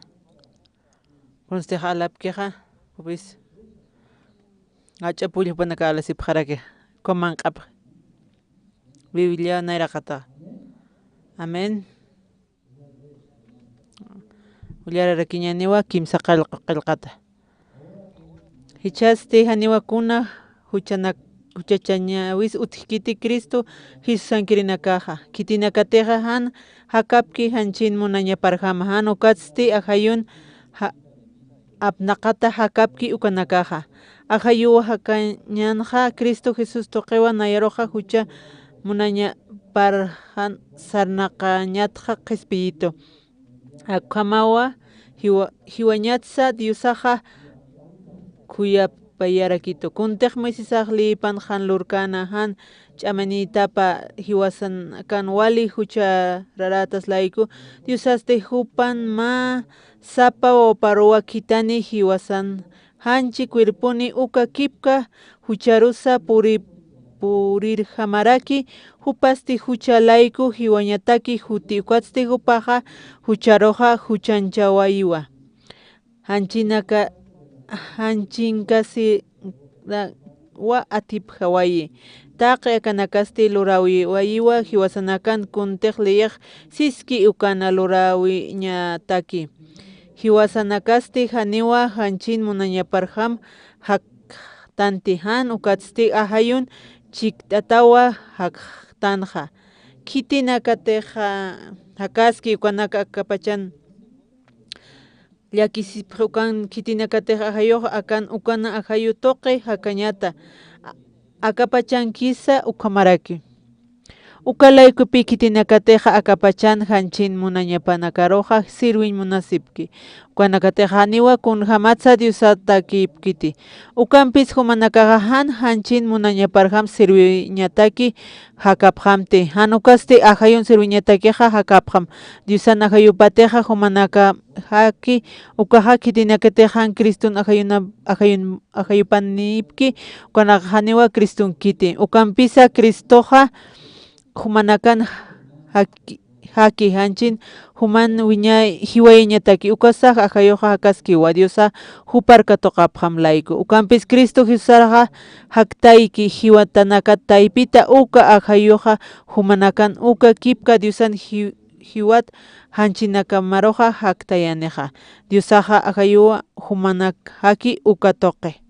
Kunstix alapkixa, jupis. Jach'a pull jupanaka alasipxaraki. Ukham manq'apxi. Biblia nayraqataxa. Amén. Willararakiñaniwa kimsa qallqu qillqata. Jichhasti janiwa kuna juchanak-, juchachañäwis utjkiti Cristo Jesusankirinakaxa. Khitinakatixa jan jakapki janchin munañaparjama, jan ukatsti ajayun ja-, apnaqata jakapki ukanakaxa. Ajayuwa jakañänxa Cristo Jesús tuqiwa nayaruxa jucha munañaparjan sarnaqañatxa qhispiyitu. Akhamawa jiwa-, jiwañatsa Diosaxa khuyapayarakitu. Kuntix Moisesax leyipan jan lurkäna jan ch'amanïtapa jiwasan akan wali juchararätas layku, Diosasti jupan mä sapa wawparuwa khithani jiwasan janchi cuerponi uka kipka jucharusa puri-, purirjamaraki, jupasti jucha layku jiwañataki juti ukatsti jupaxa jucharuxa juchanchawayiwa. Janchinaka-, janchinkasirawa atipjawayi. Taqi akanakasti luräwiwayiwa jiwasanakan kuntix leyix siski ukana luräwiñataki. Jiwasanakasti janiwa janchin munañaparjam jaktanti jan ukatsti ajayun chikt'atawa jaktanxa. Khitinakatixa jakaski ukanak akapachan llakisipxi ukan khitinakatix ajayux akan ukana ajayu tuqi jakañata. A-, akapachankisa ukhamaraki. Uka laykupi khitinakatixa akapachan janchin munañapanakaruxa sirwiñ munasipki. Ukanakatix janiwa kunjamatsa Diosatakipkiti. Ukampis jumanakaxa jan janchin munañaparjam sirwiñataki jakapxamti. Jan ukasti ajayun sirwiñatakixa jakapxam. Diosan ajayupatixa jumanaka jaki, ukaxa khitinakatix jan Criston ajayuna-, ajayun-, ajayupanipki, ukanaka janiwa Cristonkiti. Ukampisa Cristoxa jumanakan jaki, jaki janchin juman wiñay jiwayañataki, ukasax ajayuxa jakaskiwa Diosa jupar katuqapxam layku. Ukampis Cristo Jesusarxa jaktayki jiwatanakat taypita uka ajayuxa jumanakan uka kipka Diosan ji-, jiwat janchinakamaruxa jaktayanixa. Diosaxa ajayuwa jumanak jaki uka tuqi.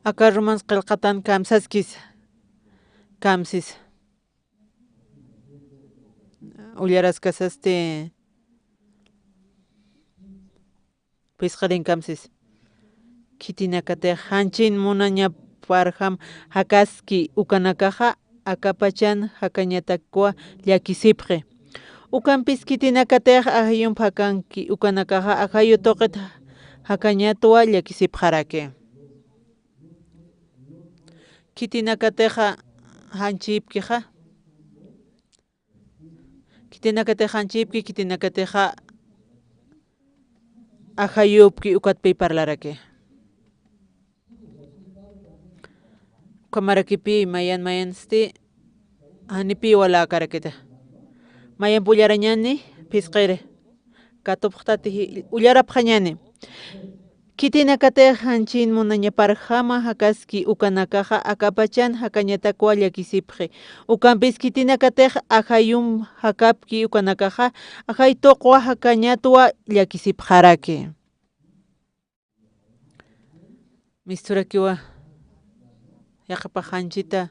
Aka Romanos qillqatan kamsaskis, kamsis. Ullaraskasasti phisqarinkamsis. Khitinakatix janchin munañaparjam jakaski ukanakaxa akapachan jakañatakwa llakisipxi. Ukampis khitinakatix ajayump jakanki ukanakaxa ajayu tuqit jakañatwa llakisipxaraki. Khitinakatixa janchipkixa. Khitinakatix janchipki, khitinakatixa ajayupki ukatpï parlaraki. Ukhamarakipi mayan mayansti janipï walakarakita. Mayamp ullarañani phisqiri. Katupxtati ji-, ullarapxañani. Khitinakatix janchin munañaparjama jakaski ukanakaxa akapachan jakañatakwa llakisipxi. Ukampis khitinakatix ajayum jakapki ukanakaxa ajay tuqwa jakañatwa llakisipxaraki. Misturakiwa yaqhipax janchita.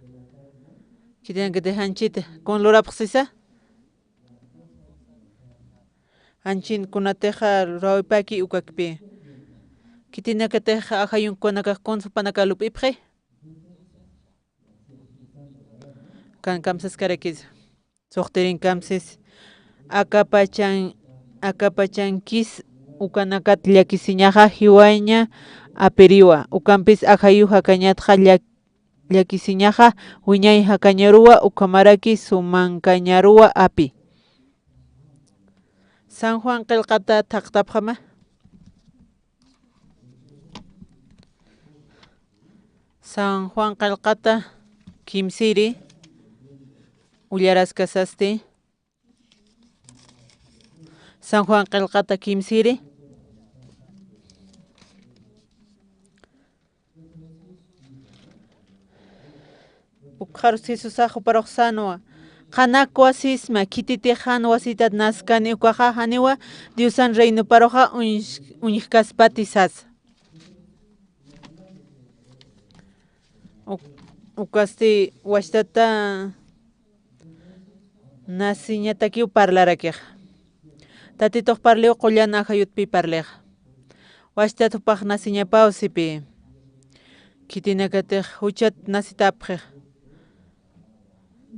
Khitinakatix janchita. Kun lurapxsisa? Janchin kunatixa luräwipaki ukakpï. Khitinakatix ajayunkunakax kun jupanaka lup'ipxi. Kan kamsaskarakis. Suxtirinkamsis. Akapachan, akapachankis ukanakat llakisiñaxa jiwaña apiriwa. Ukampis ajayu jakañatxa llak-, llakisiñaxa wiñay jakañaruwa ukhamaraki sumankañaruwa api. San Juan qillqata thaqtapxama. San Juan qillqata kimsiri, ullaraskasasti. San Juan qillqata kimsiri. Ukxarus Jesusax juparux sänwa. Qhanakwa sisma, khititix jan wasitat naskani ukaxa janiwa Diosan reinoparuxa uñs-, uñjkaspati sasa. Uk-, ukasti wastata nasiñatakiw parlarakixa. Tatitux parliw qullan ajayutpi parlixa. Wastat jupax nasiñapaw sipi. Khitinakatix juchat nasitapxix.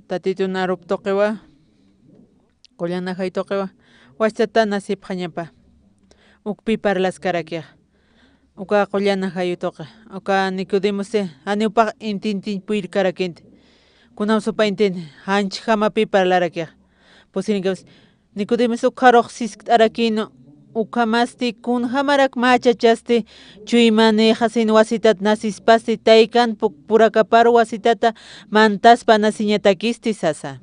Tatitun arup tuqiwa, qullan ajay tuqiwa, wastata nasipxañapa. Ukpi parlaskarakixa. Uka qullan ajayu tuqi, uka Nicodemosi, janiw jupax intintiñ puyrkarakïnti. Kunjams jupa intinti, janchjamapi parlarakixa. Pusirïnkapis, Nicodemus ukxarux siskt'arakïn, ukhamasti kunjamarak mä chachasti chuymanïxasin wasitat nasispasti, taykan puk-, purakapar wasitata mantaspa nasiñatakisti sasa.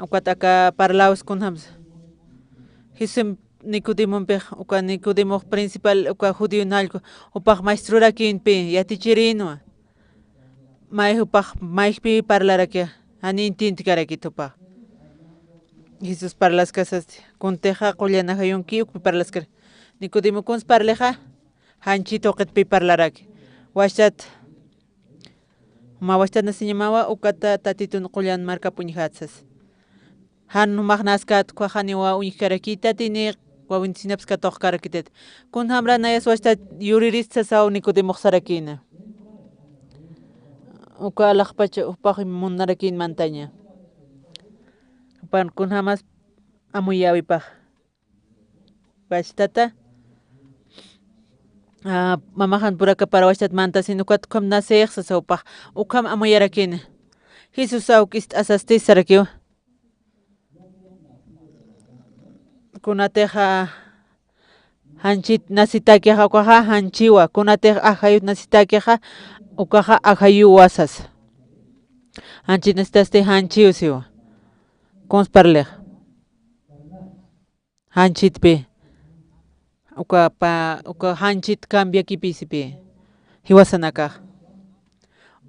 Ukat aka parlaws kunjams. Jesús Nicodemompix, uka Nicodemox principal, uka judío nallku, jupax maestrorakïnpi, yatichirïnwa. May jupax, mayjpi parlarakixa, jani intintkarakit jupax. Jesús parlaskasasti, kuntixa qullan ajayunki ukpi parlaskar. Nicodemo kuns parlixa, janchi tuqitpi parlaraki. Wastat, mä wastat nasiñamawa, ukata Tatitun qullan markap uñjat sas. Jan jumax naskät, ukkhax janiwa uñjkarakïtati, ni wawintisinapis katuqkarakïtati. Kunjamra nayas wastat yuririt sasaw Nicodemox sarakïna. Uka alaxpach jupax munarakïn mantaña. Jupan kunjamas amuyäwipax. Wastata, ah, mamaxan purakapar wastat mantasin ukat ukham nasix sasa jupax. Ukham amuyarakïna. Jesús awkist'asasti sarakiwa. Kunatixa janchit nasitäkixa ukaxa janchiwa, kunatix ajayut nasitäkixa ukaxa ajayuwa sasa. Janchit nasitasti janchiw siwa. Kuns parlixa. Janchitpi. Uka pa, uka janchit cambiakipï sipi. Jiwasanakax.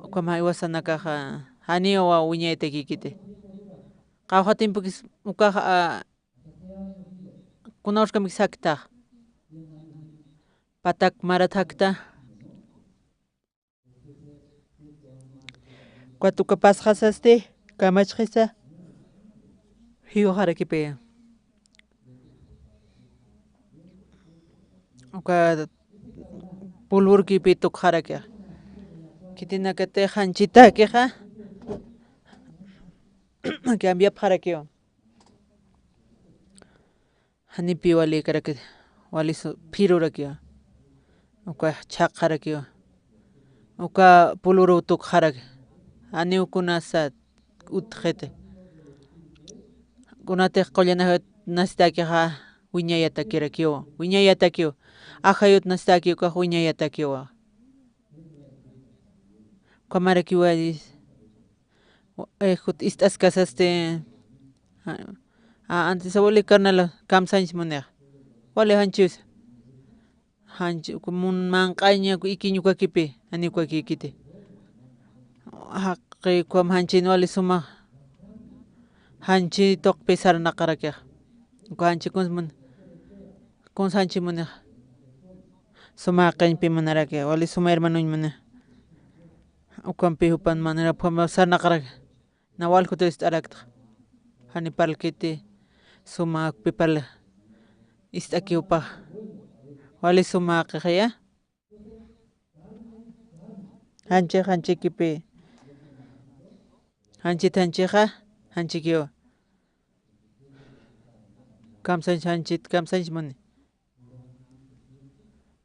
Uka mä jiwasanakaxa, janiw wiñaytakïkiti. Qawqha tiempokis ukax, a, kuna urkamikis jaktax. Patak marat jakta. Ukat uka pasxasasti, kamachxisa, jiwxarakipï. Uka pulvurkipï tukxarakixa. Khitinakatix janchitäkixa, cambiapxarakiwa. Janipï walïkarakiti, wali su-, phirurakiwa. Uka chhaqxarakiwa. Uka pulvuru tukxaraki. Janiw kunasa utjiti. Kunatix qullan ajayut nasitäkixa wiñayatakirakiwa. Wiñayatakiwa. Ajayut nasitäki ukax wiñayatakiwa. Ukhamarakiwa, eh, jut ist'askasasti, a, a, antes wali carnal, kamsañs munixa. Wali janchiwsa. Janchi, uka mun manq'aña, ikiñ ukakipï, jani ukakïkiti. Jaqi, ukham janchin wali suma. Janchi tuqpï sarnaqarakixa. Uka janchi kuns mun-, kuns janchi munixa. Suma jaqiñpï munaraki, wali suma hermanoñ muni. Ukampï jupan manera, ukham sarnaqaraki. Na wal jutïr ist'araktxa. Jani parlkiti, suma ukpi parli. Ist'aki jupax. Wali suma jaqixiya. Janchix, janchikipï. Janchit, janchixa, janchikiwa. Kamsañs, janchit, kamsañs muni.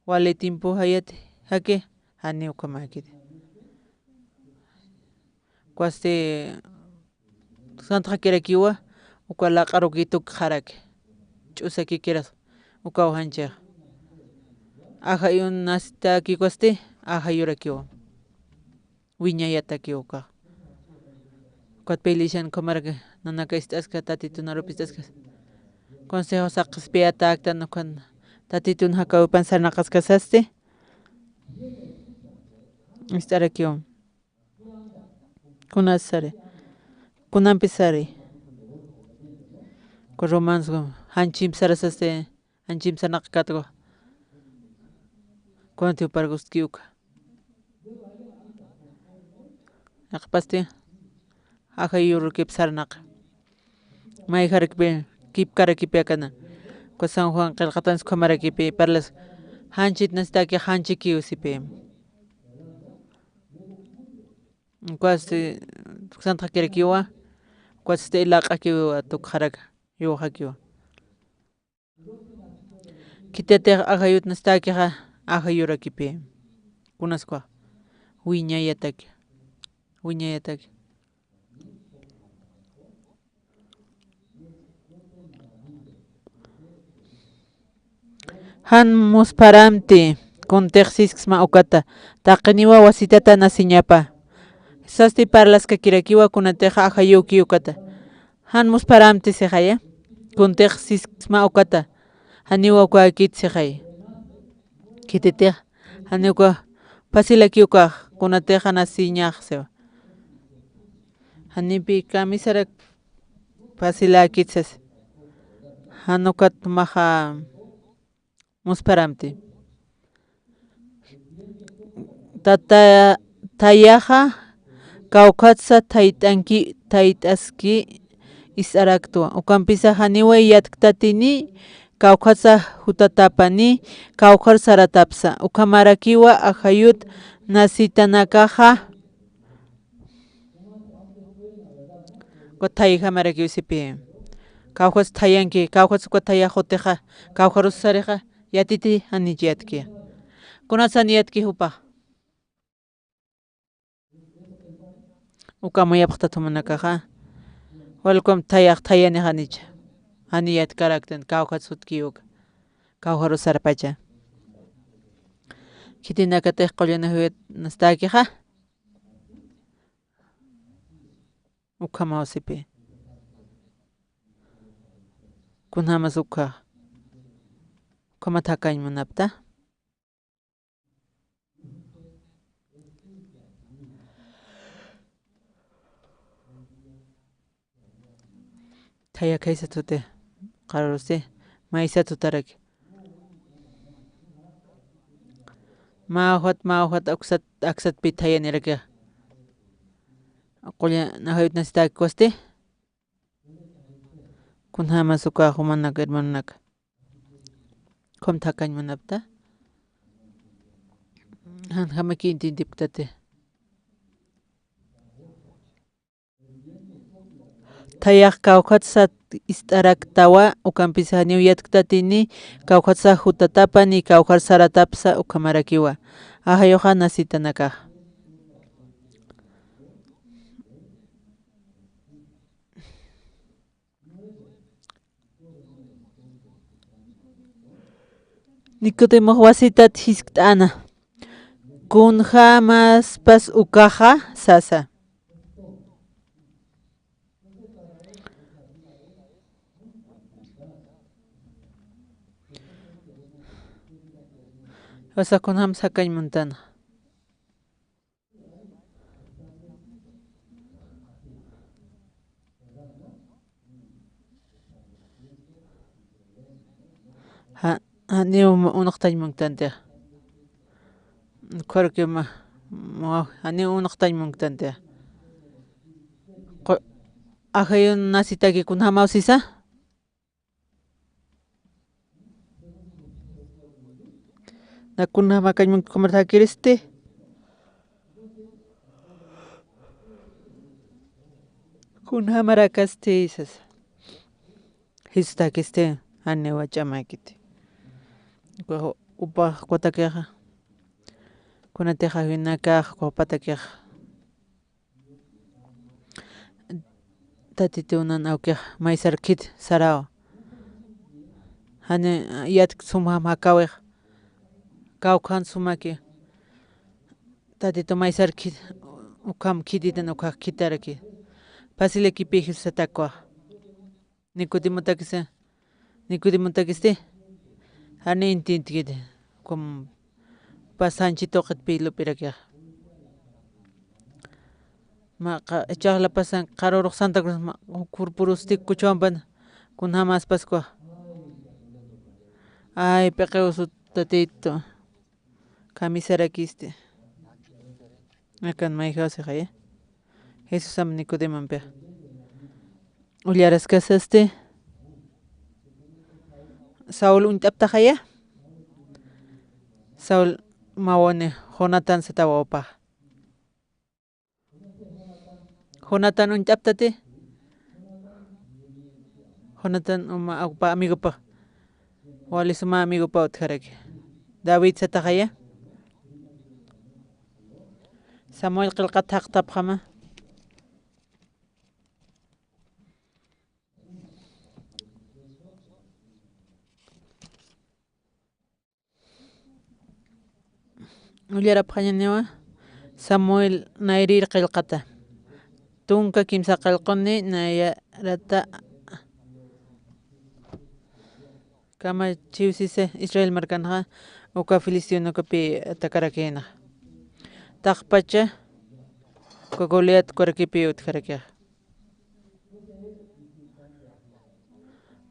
Wali tiempo jayati, jaki, jani ukhamäkiti. Ukhasti, santxakirakiwa, uka laq'aruki tukxaraki. Ch'usakikiras, ukaw janchix. Ajayun nasitäki ukhasti, ajayurakiwa. Wiñayatakiw ukax. Ukat pï iglesian ukhamaraki, nanaka ist'aska, Tatitun arupi ist'aska. Consejo saqqispiyatäktan ukhan, Tatitun jakäwipan sarnaqaskasasti. Ist'arakiw. Kunas sari. Kunampi sari. Uka Romanos, janchimp sarasasti, janchimp sarnaqakatwa. Kunatiw parlkustki uka. Naqpasti ajayurukip sarnaq. Mayjarakpi, kipkarakipi akana. Uka San Juan qillqatans ukhamarakipi, parlas janchit nastaki janchikiw sipi. Ukwasti, tuksantxakirakiwa, ukwasti ilaq'akiwa tukxaraka, yuxakiwa. Khitatix ajayut nastakixa, ajayurakipi. Kunaskwa, wiñayataki, wiñayataki. Jan muspharamti, kuntix sisksma ukata, taqiniwa wasitata nasiñapa. Sasti parlaskakirakiwa kunatixa ajayuki ukata. Jan muspharamti sixaya, kuntix sisksma ukata, janiwa ukakit sixaya. Khititix, janiw uka, phasilaki ukax, kunatixa nasiñax siwa. Janipi kamisarak phasilakit sas. Jan ukat jumaxa muspharamti. Tata, thayaxa, kawkhatsa thayt'anki, thayt'aski ist'araktwa. Ukampisa janiwa yatktatini, kawkhatsa jutatapani, kawkhar saratapsa. Ukhamarakiwa ajayut nasitanakaxa. Uka thayjamarakiw sipi. Kawkhas thayanki, kawkhas uka thayax jutixa, kawkharus sarixa, yatiti janich yatki. Kunatsan yatki jupax. Uka amuyapxtat jumanakaxa. Walkum thayax thayani janich. Jani yatkaraktan, kawkhas jutki uka. Kawkharus sarpacha. Khitinakatix qullanakuyat nastakixa. Ukhamaw sipi. Kunjamas ukha. Ukhamat jakañ munapta. Thaya khaysa thuti, qarurusti, maysa thutaraki. Mä uxat, mä uxat aksat, aksatpi thayaniraki. Qulla, ajayut nasitäkiwasti. Kunjamas uka jumanak, hermanonak. Ukham thakañ munapta. Janjamaki inti intipktati. Thayax kawkhatsa ist'araktawa, ukampis janiw yatktatini, kawkhatsa jutatapani, kawkhar saratapsa, ukhamarakiwa. Ajayuxa nasitanakax. Nicodemux wasitat jiskt'ana. Kunjamaspas ukaxa sasa. Sasa kunjam sakañ muntana. Ja, janiw unuqtañ munktanti. Khuruki ma, ma, janiw unuqtañ munktanti. Qu-, ajayun nasitaki kunjamaw sisa. Na kunjamakañ munkta, ukhamar thakiristi. Kunjamarakasti sasa. Jisutakisti, janiwa ch'amäkiti. Upa, upa juk'atakixa. Kunatixa ajayunakax, uka jupatakixa. Tatituw nan awkix maysar khit sarawa. Jani, ah, yatk sumjam jakawix. Kawkhan sumaki. Tatitu maysar khit, ukham khititan ukhax khitaraki. Phasilakipï Jesusatakwa. Nicodemotakisa, Nicodemotakisti, jani inti intkiti, ukham pasanchi tuqitpï lup'irakixa. Ma, qa-, ichax lapasan qarurux Santa Cruz, ma, kurpurusti kuchwampan, kunjamaspaskwa. Ay, p'iqiw sut Tatitu. Kamisarakisti. Akan mayjaw sixaya. Jesusam Nicodemompixa. Ullaraskasasti, Saul uñt'aptaxaya. Saul mawani, Jonatán satawa upaxa. Jonatán uñt'aptati. Jonatán uma upa amigopa. Wali suma amigopa utjaraki. David sataxaya. Samuel qillqat jaqtapxama. Ullarapxañaniwa Samuel nayrir qillqata. Tunka kimsa qillquni nayarata kamachiwsisa Israel markanxa uka filisteonakupi atakarakïnxa. Taqpacha uka Goliat kurakipï utjarakixa.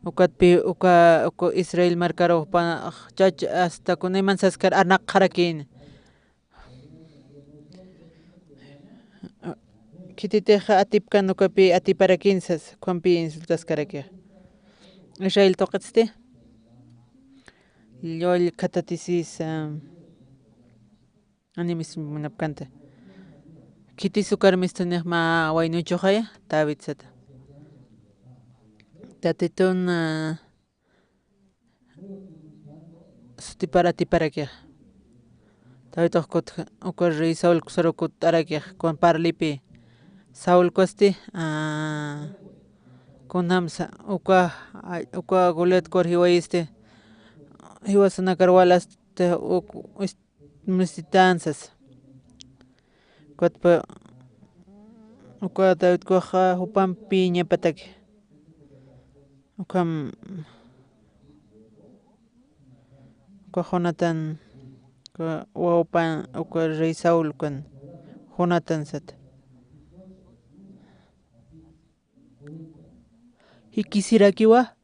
Ukatpï uka, uka Israel markaru jupax chach hasta kunayman saskar anaqxarakïna. Khititix atipkan ukapï atiparakïna sas, ukhampï insultaskarakixa. Israel tuqitsti. Llull khatatisisa. Animis munapkanta. Khitis ukar mistunix mä waynuchuxaya, David sata. Tatitun, ah, sutipar atiparakixa. David ukut, uka rey Saul kusarukut arakix, kun parlipï. Saul kusti, ah, kunjamsa, uka, ah, uka Goliat kur jiwayisti, jiwasanakar walast, uk, ist-, Misitansas. Ukatpa, uka David kuxa jupampiñapataki. Ukham, uka Jonatán, uka wawpan, uka rey Saul kan, Jonatán sat. Jikisirakiwa.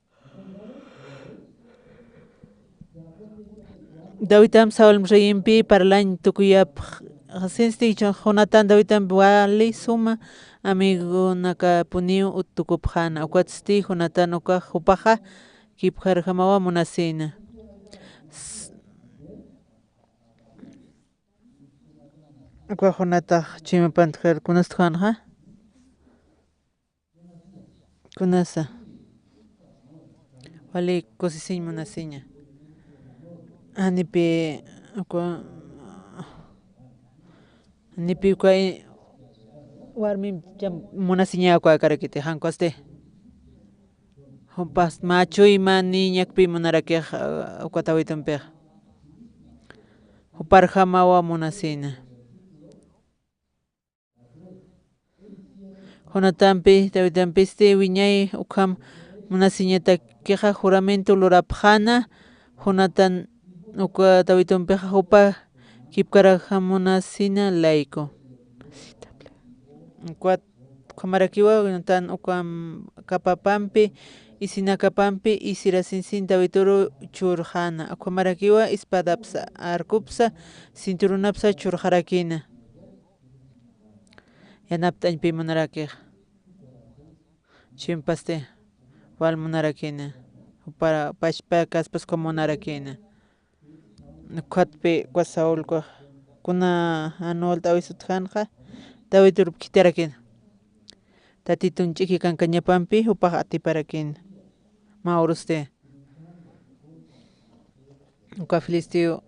Davidam Saul reyimpi parlañ tukuyapxi, sinsti Jonatán Davidam wali suma amigonakapuniw tukupxäna. Ukatsti Jonatán ukax jupaxa kipjarjamawa munasïna. S-, uka Jonatax chuymapantkar kunastjänxa. Kunasa. Wali kusisiñ munasiña. Janipi uka, janipi uka i-, warmi munasiña uka karakiti, jan kusti. Jupas mä chuyma niñakpi munarakix, ah, uka Davidumpix. Juparjamawa munasina. Jonatanpi, Davidampisti wiñay ukham munasiñatakixa juramento lurapxäna, Jonatan uka Davidumpixa jupa kipkarajam munasina layku. Ukat ukhamarakiwa Jonatan ukham kapapampi, isinakapampi, isirasinsin Daviduru churxäna. Ukhamarakiwa espadapsa, arcopsa, cinturonapsa churxarakïna. Yanapt'añpi munarakix. Chimpasti wal munarakïna. Jupara pachpa kaspas ukham munarakïna. Ukhatpi uka Saul uka kuna jan walt'äwis utjänxa, David urup khitharakïna. Tatitun ch'iki kankañapampi jupax atiparakïna. Mä urusti. Uka filisteo,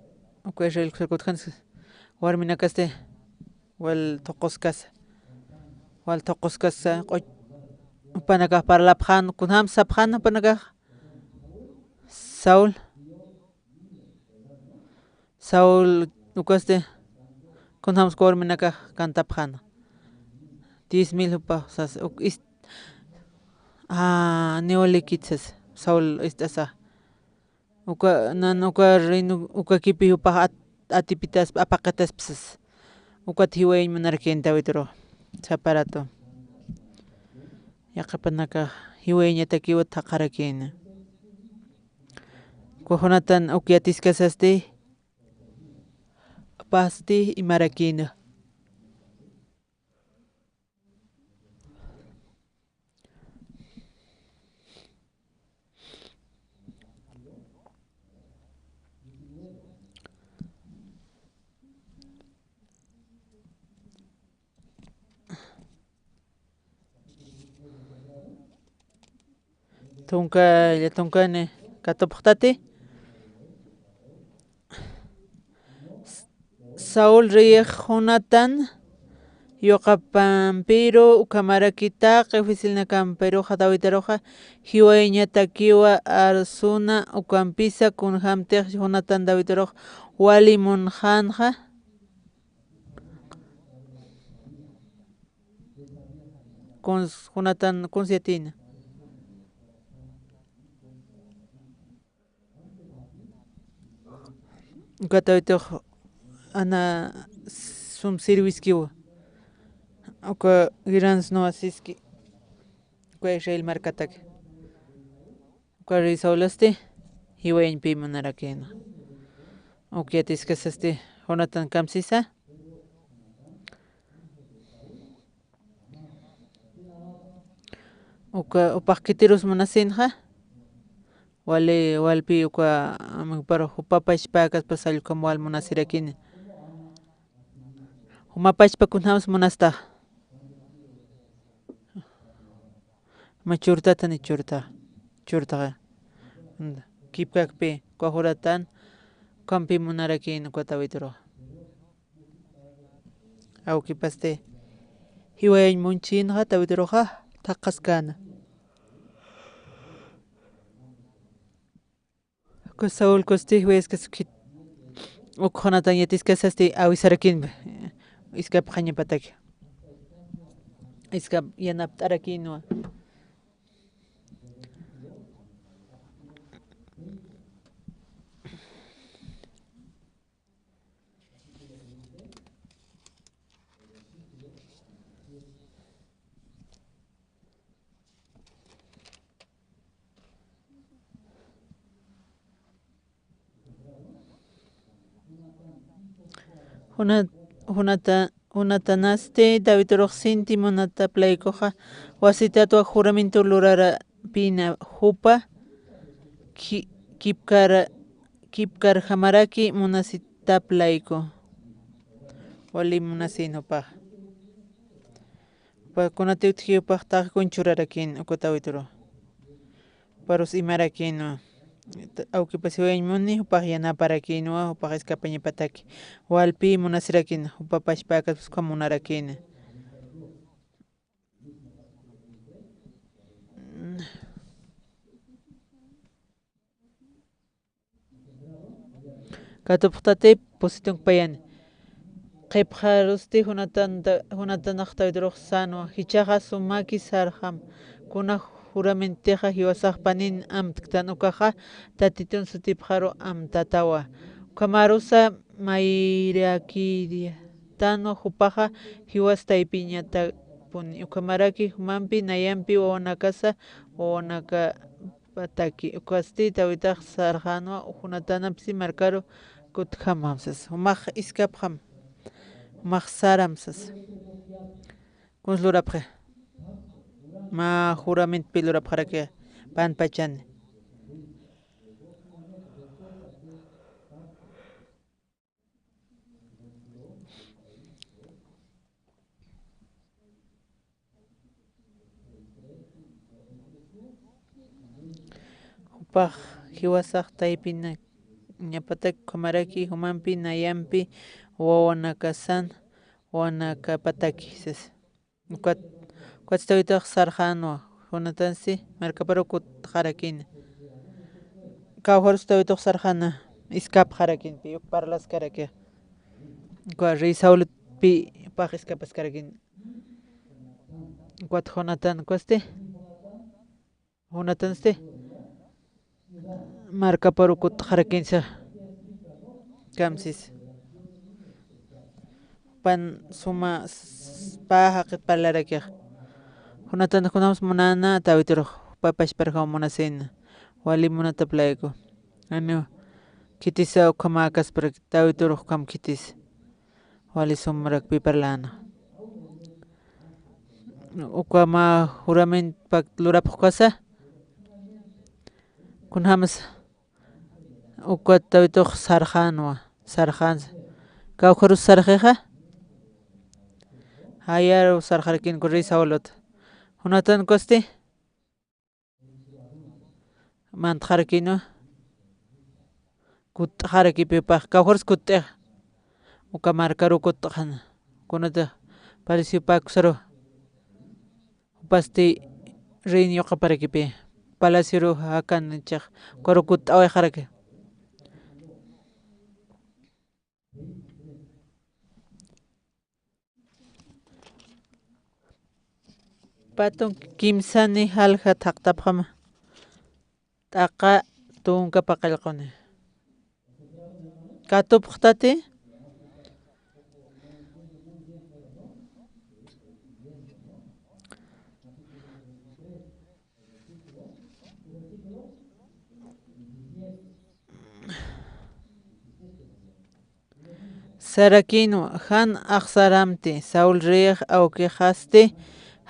uka Israel kusarukut utjänsa, warminakasti wal thuquskasa. Wal thuquskasa, q'uch-, jupanakax parlapxän, kunjam sapxän jupanakax. Saul. Saul, ukasti, kunjamsa uka warminakax cantapxän. Diez mil jupax sas, uk ist-, ah, niwlikit sas, Saul ist'asa. Uka, nan uka reino, uka kipi jupax at-, atipitaspa, apaqitaspa sas. Ukat jiwayañ munarakïna Davidru, sapa rato. Yaqhipanakax jiwayañatakiw thaqharakïna. Uka Jonatan uk yatiskasasti, pasti imarakïna. Tunka, ya tunkani, katupxtati. Saúl reyix Jonatán yuqapampiru, ukhamarakitaq oficinakam, pero Davidruxa jiwayañatakiwa arsuna, ukampisa kunjamtix Jonatán Davidrux wali munxanxa. Kuns, Jonatán kuns yatiyna. Uka Davidux ana sum sirwiskiwa. Uka guerrans nuwasiski. Uka Israel markataki. Uka rey Saulosti jiwayañpi munarakïna. Uk yatiskasasti Jonatán kamsisa. Uka, jupax khitirus munasinxa. Wali, walpi uka, amigparux jupa pachpa kaspas allqum wal munasirakini. Juma pachpa kunjams munastax. Ma churtatan churta, churtaxa. Kipkakpi, uka Jonatán, ukampi munarakïna uka Davidruxa. Awkipasti jiwayañ munchinxa Davidruxa thaqhaskäna. Uka Saúl kusti jiwayaskasukit. Uk Jonatán yatiskasasti awisarakinwa. Iskapxañapataki. Iskap yanapt'arakinwa. Juna-, Jonata-, Jonatanasti Davidrux sinti munataplaykuxa, wasitatwa juramento lurarapïna jupa ki-, kipkara-, kipkarjamaraki munasitaplayku. Wali munasin jupax. Jupa kunati utji jupax taqi kun churarakin uka Davidru. Juparus imarakinwa. Awkipas jiwayañ muni, jupax yanaparakinwa, jupax iskapañapataki. Walpi munasirakin, jupa pachpa kaspas ukham munarakini. Katupxtati pusi tunka payani. Qhipxarusti Jonatanta-, Jonatanax Davidrux sänwa, jichhaxa sumaki sarxam, kuna juramentixa jiwasax panin amtktan ukaxa, Tatitun sutipxaru amtatawa. Ukhamarusa mayrakiritanwa jupaxa jiwas taypiñatapuni. Ukhamaraki jumampi nayampi wawanakasa, wawanaka pataki. Ukasti Davidax sarxänwa, Jonatanampsi markaru kutjamam sas. Jumax iskapxam, jumax saram sas. Kuns lurapxi. Mä juramentpi lurapxaraki pan pachani. Jupax jiwasax taypina ñapatak ukhamaraki jumampi nayampi wawanakasan wawanakapataki sas. Ukat, ukat Tawitux sarxänwa, Jonatansi markaparu kutxarakina. Kawkharus Tawitux sarxäna, iskapxarakina, pi uk parlaskarakix. Uka rey Saulpi pax iskapaskarakina. Ukat Jonatan, ukasti. Jonatansti markaparu kutxarakinsa kamsis. Pan suma s-, pä jaqit parlarakix. Jonatan kunjams munäna Tawitrux, jupa pachparjaw munasina. Wali munataplayku. Janiw khitisa ukhamäkasparak Tawitrux ukham khitis. Wali sumrakpi parläna. Uka mä juramentopak lurapxkasa. Kunjamsa uka Tawitux sarxänwa, sarxänsa. Kawkharus sarxixa. Jayaru sarxarakinku rey Saulot. Jonatan ukasti. mantxarakïnwa. Kutt'xarakipi jupax, kawkhars kutt'ixa. Uka markaruw kutt'xan. Kunatix palacio pä uksaruw. Jupasti rey yuqaparakipï. Palacioruw jakan chix, ukaruw kutt'awayxaraki. Pä tunka kimsani jalja thaqtapxama. T'aqa tunka paqallquni. Katupxtati. Sarakïnwa, jan axsaramti, Saul reyix awkixasti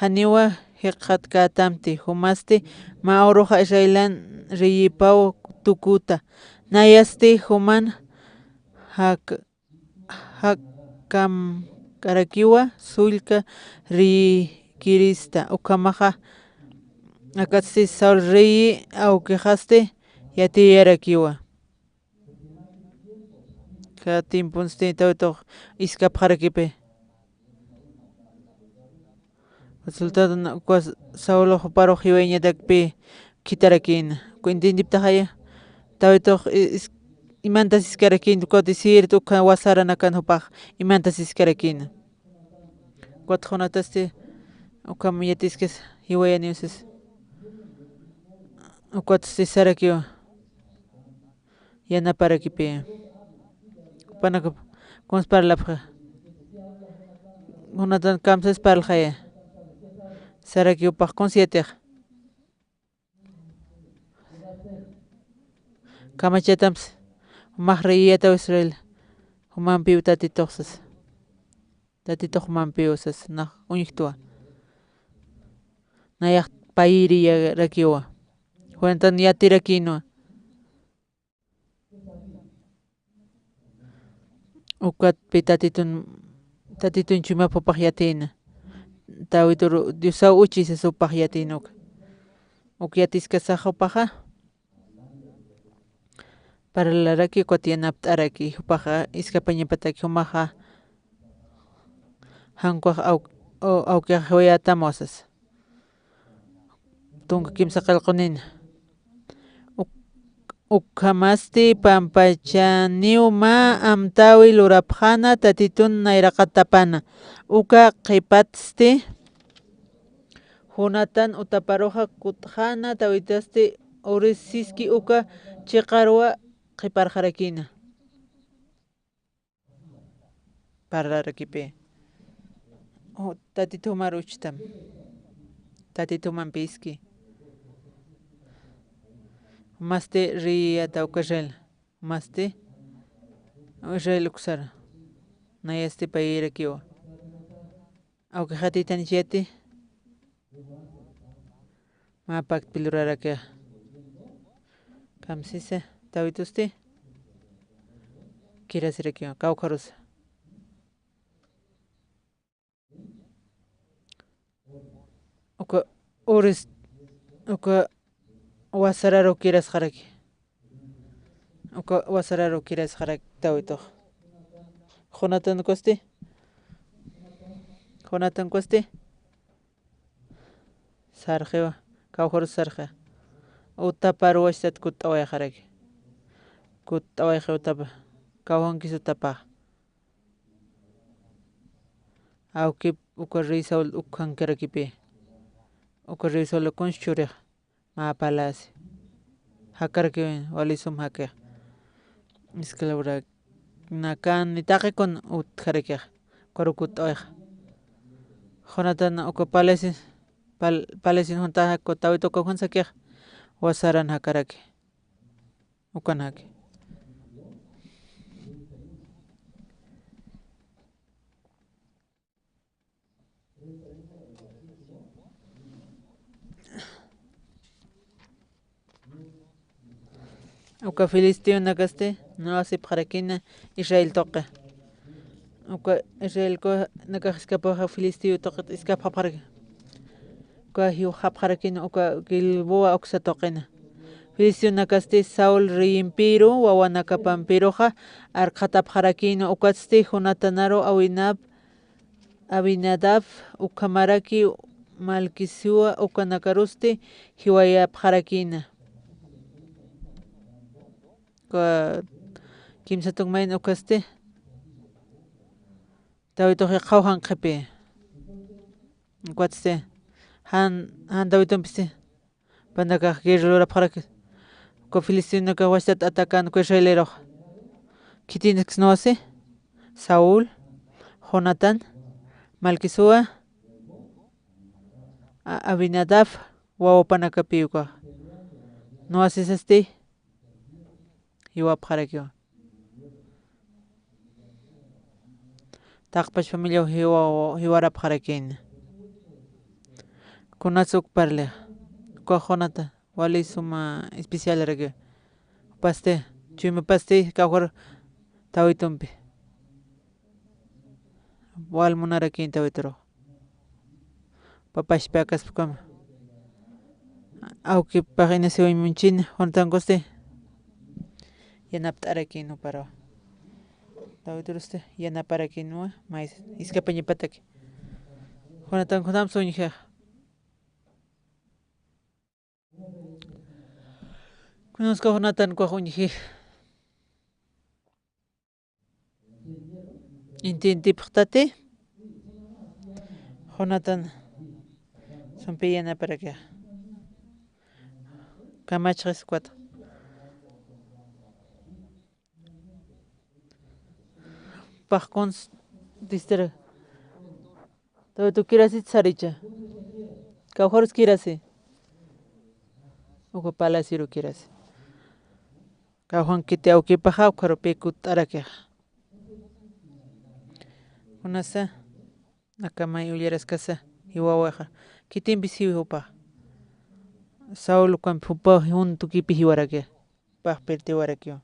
janiwa jikxatkätamti, jumasti mä uruxa Israelan reyipaw tukuta. Nayasti juman jak-, jakamkarakiwa sullka reyikirista, ukhamaxa akatsti Saul reyi awkixasti yatiyarakiwa. Ka tiemponsti Dawidux iskapxarakipi. Resultadon uka Saulux juparux jiwayañatakpi khitharakïna. Uka entiendiptaxaya. Dawidux i-, is-, imantas iskarakïna, ukat desierto ukha wasaranakan jupax imantas iskarakïna. Ukat Jonatasti ukham yatiskas jiwayaniw sas. Ukatsti sarakiwa. Yanaparakipi. Jupanakax kuns parlapxi. Jonatan kamsas parlxaya. Saraki jupax kuns yatix. Kamachatamps, jumax reyiyätaw Israel, jumampiw Tatitux sas. Tatitux jumampiw sas, nax uñjtwa. Nayax payïriyarakiwa. Jonatan yatirakïnwa. Ukatpi Tatitun, Tatitun chuymap jupax yatïna. Dawid uru-, Diosaw uchi sas jupax yatïna uka. Uk yatiskasax jupaxa. Parlaraki ukat yanapt'araki jupaxa iskapañapataki jumaxa. Jan ukax aw-, aw-, awkix jiwayätamwa sas. Tunka kimsa qillqunina. Uk-, ukhamasti pampachaniw mä amtäwi lurapxäna Tatitun nayraqatapana. Uka qhipatsti Jonatan utaparuxa kutt'xäna, Dawidasti Uri siski uka chiqaruw qhiparxarakïna. Parlarakipi. Ju-, Tatit jumar uchtam. Tatit jumampiski. Masti riyata uka Israel. Masti Israel uksar. Nayasti payïrakiwa. Awkixatïtanich yati. Mä paktpi lurarakixa. Kamsisa, Dawitusti kirasirakiwa, kawkharusa. Uka Uris, uka wasararu kirasxaraki. Uka wasararu kirasxaraki Dawitux. Jonatan ukhasti. Jonatan ukhasti. Sarxiwa, kawkharus sarxi. Utaparuw wastat kutt'awayxaraki. Kutt'awayxi utapa. Kawkhankis utapa. Awkip uka rey Saul ukhankarakipi. Uka rey Saul kuns churix. Mä palacio. Jakarakiwin, wali sum jakix. Esclavonakani taqi kun utjarakix. Ukaru kutt'awayxa. Jonatan uka palacio, pal-, palacion juntaxa uka Dawit uka ukham sakix. Wasaran jakaraki. Ukan jaki. Uka filisteonakasti, no, asipxarakina Israel tuqi. Uka Israel ku nakax iskapaxa filisteo tuqit iskapxapxaraki. Uka jiwxapxarakina uka Gilboa uksa tuqina. Filistionakasti Saul reyimpiru, wawanakapampiruxa arkxatapxarakïnwa, ukatsti Jonatanaru Abinab-, Abinadab, ukhamaraki Malquisua, ukanakarusti jiwayapxarakïna. Ka-, kimsa tunka mayni ukasti Dawituxi qhawjan qhipi. Ukatsti jan, jan Dawitumpisti panakax guerra lurapxaraki, uka filistinakax wachtat atacan uka israelerux. Khitinakis nuwasi Saul, Jonatán, Malquisua, A-, Abinadab wawapanakapi ukax. Nuwasisasti jiwapxarakiwa. Taqpach familiaw jiwa-, jiwarapxarakïna. Kunas uk parlixa. Ukax Jonatán, wali suma especialarakiwa. Pasti, chuymapasti kawkhar Dawitumpi. Wal munarakïn Dawiturux. Papaspa kaspkama. Awkipax inasiwañ munchina, Jonatánkusti yanapt'arakïn juparuwa. Dawiturusti yanaparakïnwa, maysa, jisk'apañapataki. Jonatán kunjams uñjixa. Kunaska Jonatán ukax uñji. Inti intipxtati, Jonatán sumpi yanaparakixa. Kamachxis ukat. Pax kuns distira. Tawituw kirasit saricha. Kawkharus kirasi. Uka palacioru kirasi. Kawkhan kiti awkipaxa, ukharupi kutt'arakixa. Kunasa, akamay ullaraskasa, jiwawaxa. Kitimpis jiwi jupax. Saul ukampi jupa juntukipi jiwarakixa. Pax pirtiwarakiwa.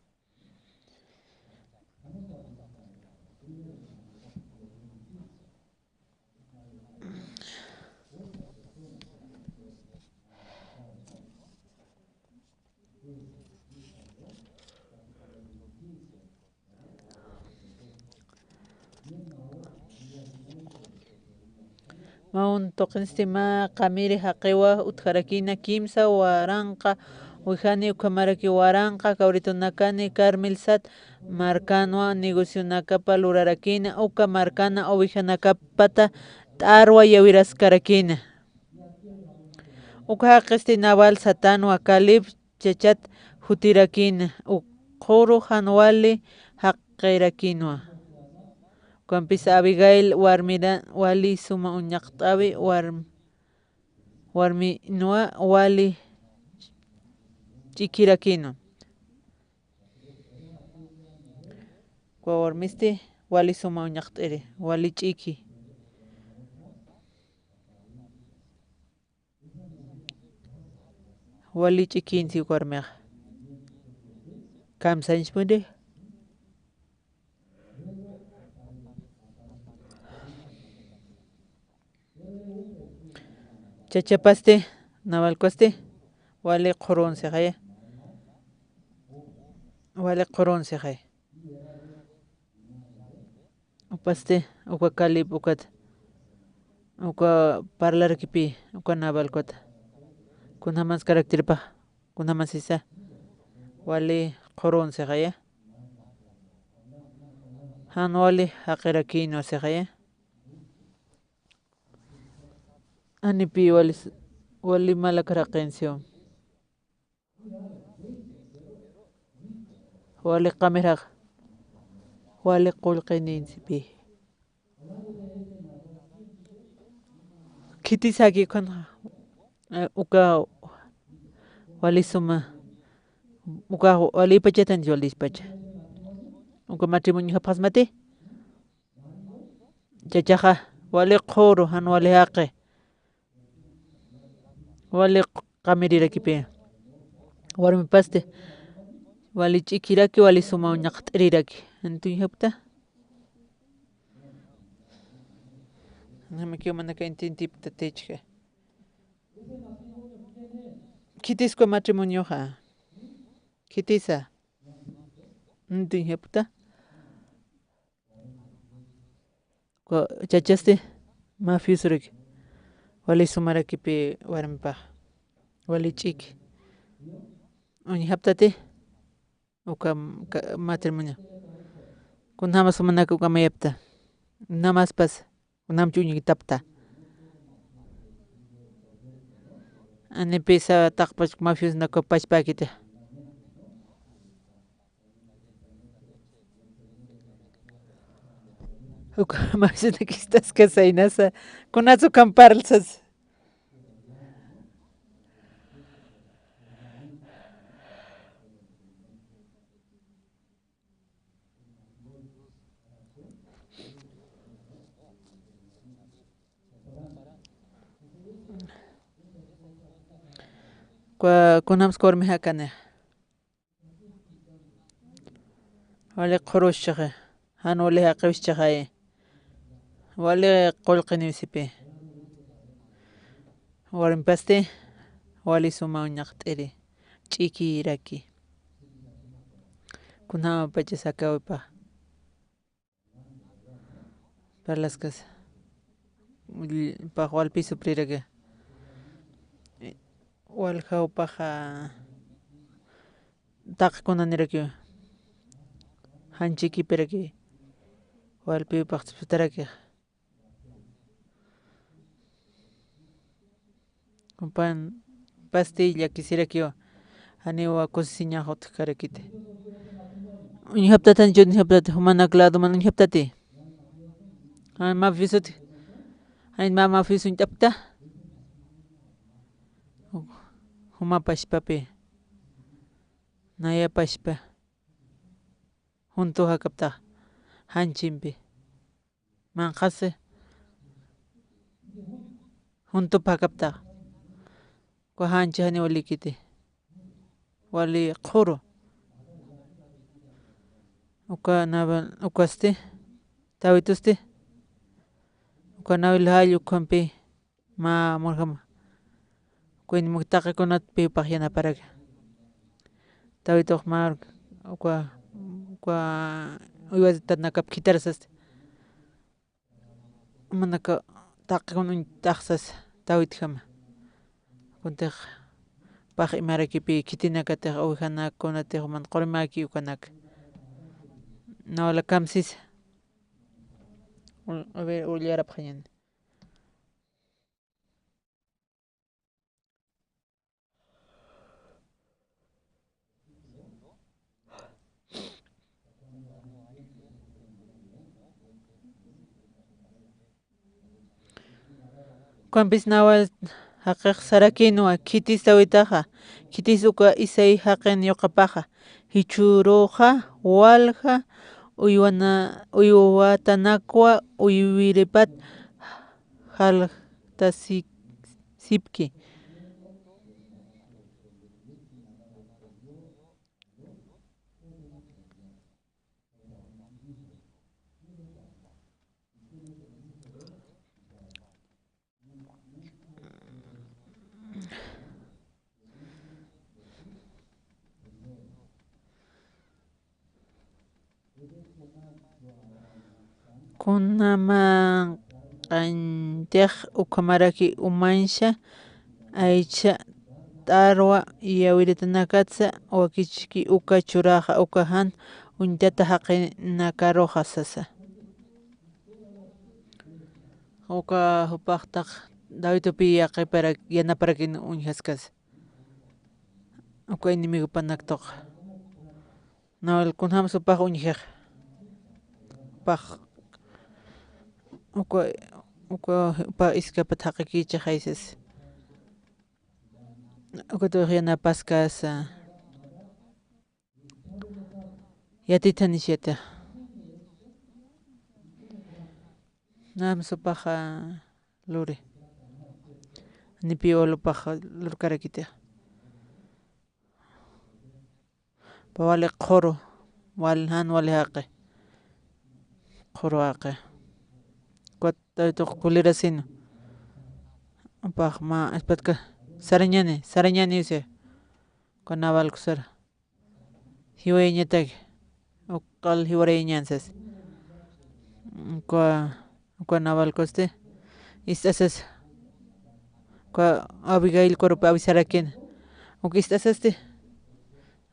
Mä uñt'uqinsti mä qamiri jaqiwa utjarakïna kimsa waranqa uwijani, ukhamaraki waranqa kawritunakani Carmel Sat markanwa negocionakapa lurarakïna, uka markana uwijanakapata t'arwa yawiraskarakïna. Uka jaqisti Nabal Satanwa Caleb chachat jutirakïna, ukhuru jan wali jaqirakïnwa. Ukampis Abigail warmira wali suma uñaqt'äwi warm-, warminwa wali ch'ikirakïnwa. Uka warmisti wali suma uñaqt'iri, wali ch'iki. Wali ch'ikïnsi uka warmixa. Kamsañchpuni. Chachapasti, Nabalkasti, wali qhurun sixaya. Wali qhurun sixaya. Upasti, uka Caleb ukat, uka parlarakipï, uka Nabal ukat. Kunjamas caracterpax, kunjamas sisa, wali qhurun sixaya. Jan wali jaqirakïnwa sixaya. Janipï wali s-, wali malakar jaqinsiwa. Wali qamirax, wali qullqinïnsipï. Khitisaki ukan, eh, uka wali suma, uka wali pachatan walispacha. Uka matrimonio japxasmati. Chachaxa, wali qhuru, jan wali jaqi. Wali q-, qamirirakipï. Warmipasti, wali ch'ikiraki, wali suma uñaqt'iriraki. Jan uñjapkta. Janikiw manaka intintipktatichka. Khitisku matrimonioxa. Khitisa. Uñt'uñjapkta. Uka chachasti, mä fiusuraki. Wali sumarakipï warmipax. Wali ch'iki. Uñjaptati. Uka, ka-, matrimonio. Kunjamas jumanaka uka mayapta. Namaspas. Kunjamchi uñjtapta. Anipisa taqpach mä fiusunaka pachpäkiti. Uka mä fiusunakistas kasaynasa. Kunatsa ukham parlsas. Kwa, kunjamsa kurmi jakani. Wali qhuruschaxa, jan wali jaqiwschixay. Wali qullqiniw sipi. Warmipasti, wali suma uñaqt'iri. Ch'ikiraki. Kunjamapachas akawipax. Parlaskas. Ull-, pax walpi supliraki. Walja jupaxa taqi kunanirakiw. Janchikipiraki. Walpi jupax sutaraki. Jupan pasti llakisirakiwa, janiwa kusisiñax utjkarakiti. Uñjaptati, janicha uñjaptati, jumanak ladoman uñjaptati. Jan mä fiusuti, jan mä, mä fiusu uñt'apkta. Juma pachpapi, naya pachpa, juntu jakaptax, janchimpi. Manqhasi juntup jakaptax. Uka janchi janiw walikiti. Wali qhuru. Uka nawa, ukasti, tawitusti. Uka nawi lajall ukhampi mä murjama. Uka inmuk taqikunatpï jupax yanaparaki. Tawitux mä uka, uka uywatanakap khitharsasti. Jumanaka taqikun uñt'axsas tawitjama. Kuntix pax imarakipï khitinakatix ovejanakkunatix juman qurimäki ukanak. Nawala kamsisa. Ul-, a ver, ullarapxañäni. Ukampis nawa jaqix sarakinwa, khitis tawitaxa, khitis uka Isaí jaqin yuqapaxa, jichhüruxa, walja, uywana-, uywatanakwa, uywiripat, jaltasipki. Kunamanqañtix ukhamaraki umañsa, aycha t'arwa iyawiritanakatsa, wakichki uka churaxa, uka jan uñtata jaqinakaruxa sasa. Uka jupax taq Davidpi yaqipara-, yanaparakin uñjaskasa. Uka enemigopanak tuqa. Nawal kunjams jupax uñjix. Jupax, uka, uka jupax iskapat jaqikïchixay sasa. Ukatux yanapaskasa. Yatithanis yatixa. Nams jupaxa luri. Janipï wal jupaxa lurkarakitixa. Jupa wali qhuru, wal jan wali jaqi. Qhuru jaqi. Ukat Davidux kulirasinu. Jupax mä espatka sarañäni, sarañäni usi. Uka Nabal kusara. jiwayañataki, uka q'al jiwarayañän sas. Uka, uka Nabal kusti ist'asas. Uka Abigail kurupi awisarakïn. Uka ist'asasti.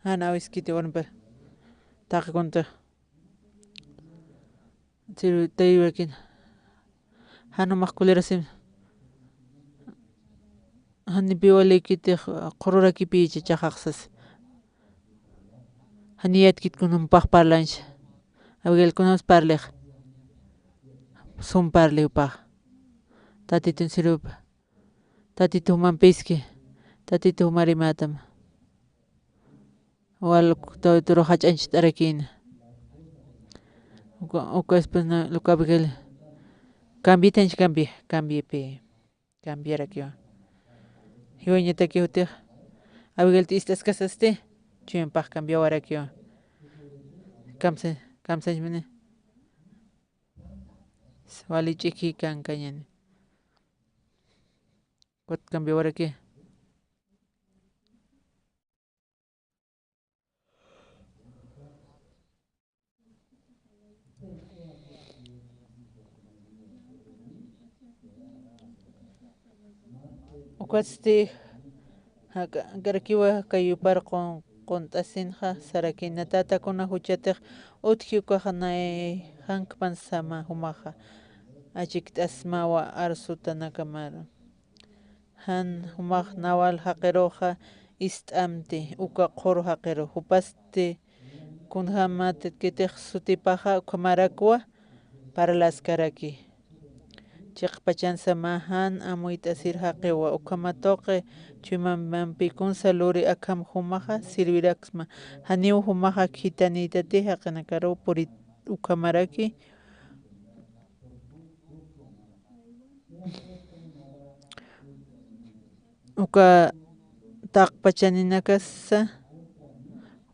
Jan awiskiti warmipar. Taqi kuntix. Siru taywakin. Jan jumax kulirasim. Janipi walikitix q'ururakipï chichaxax sas. Janiy yatkit kun jumpax parlancha. Abigail kunjams parlix. Sum parli jupax. Tatitun sirupa. Tatitu jumampiski. Tatitu jumarimätam. Wal tawituru jach'anchit'arakïna. Uka, uka esposa uka Abigail. Cambitanch cambi, cambipi. Cambiarakiwa. Jiwayañataki jutix. Abigailti ist'askasasti. Chuymapax cambiawarakiwa. Kamsa, kamsanchmani. Wali ch'iki kankañani. Ukat cambiawaraki. Ukatsti jak'ankarakiwa kayupar qun-, qunt'asinxa sarakïna: Tatakuna, juchatix utji ukax nayjankpansama jumaxa, achikt'asmawa arsutanakamaru. Jan jumax Nabal jaqiruxa ist'amti, uka q'ur jaqiru, jupasti kunjämatkitix sutipaxa ukhamarakwa parlaskaraki. Chiqpachansa mä jan amuyt'asir jaqiwa, ukhama tuqi chuymampi kunsa luri akham jumaxa sirviraksma, janiw jumaxa khitanïtati jaqinakaruw puri ukhamaraki. Uka taqpachaninakasa,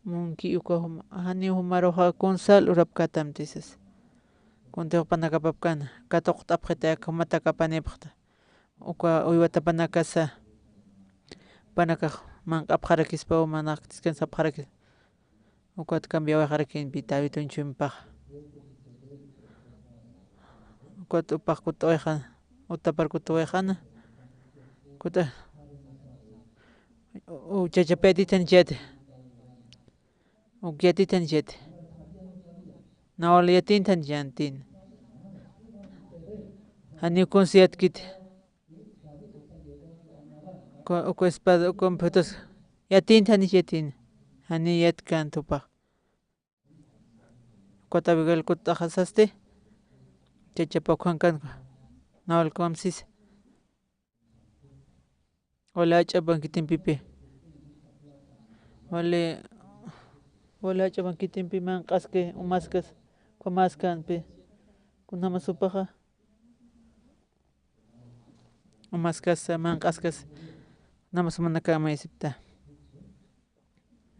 munki uka juma, janiw jumaruxa kunsal urapkätamti sas. Kuntix jupanakapapkana, katuqt'apxita aka jumatakapanipxta. Uka uywatapanakasa, jupanakax manq'apxarakispaw, manax descansapxarakis. Ukat cambiawayxarakïnpi David uñchumipax. Ukat upax kut'awayxana, utapar kut'awayxana. Kuta, u, u, chachapa yatithan chati. Uk yatithan chati. Nawal yatinthan chantin. Janiw kunsa yatkiti. Uka, uka espada, uka putas. Yatinthani yatin. Jani yatkan tupax. Ukat Abigail kut'axasasti. Chachapa ukhankan. Nawal kamsisa. Wali jach'a banquitempipi. Wali, wali jach'a banquitempi manq'aski, umaskas, ukhamaskänpi. Kunjamas jupaxa. Umaskas, manq'askas, namas jumanakax amaysipta.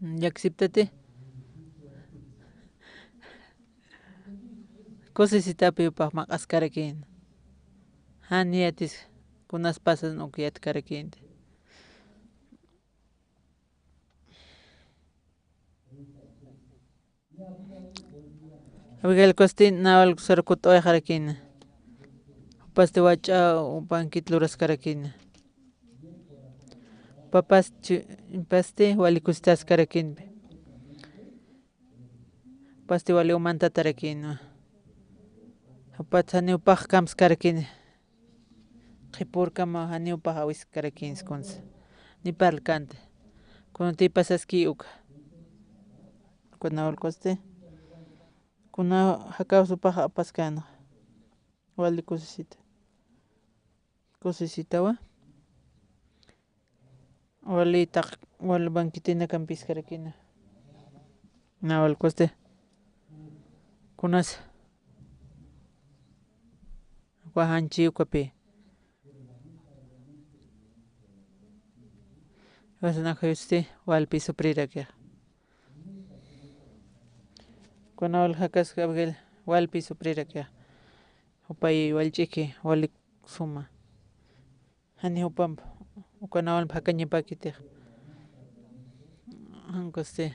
Llaksiptati. Kusisitapi jupax manq'askarakïn. Jan yatis, kunas pasan uk yatkarakïnti. Abigail kusti Nabal kusar kut'awayxarakïna. Jupasti wach'a banquet luraskarakïna. Jupapas chu-, jupasti wali kusitaskarakïnpi. Jupasti wali umantatarakïna. Jupat janiw jupax kamskarakïna. Qhipürkama janiw jupax awiskarakïnsa kunsa. Ni parlkänti. Kunatï pasaski uka. Kuna urkusti. Kuna jakaws jupax apaskänxa. Wali kusisita. Kusisitawa. Wali taq, wali banquetenakampiskarakïna. Nabal kusti. Kunas. Uka janchi ukapi. Wasanakayusti walpi suprirakixa. Kuna wal jakaska Abigail walpi suprirakixa. Jupay wal ch'iki, wali suma. Jani jupamp, uka Nabal jakañapakitix. Jan kusti.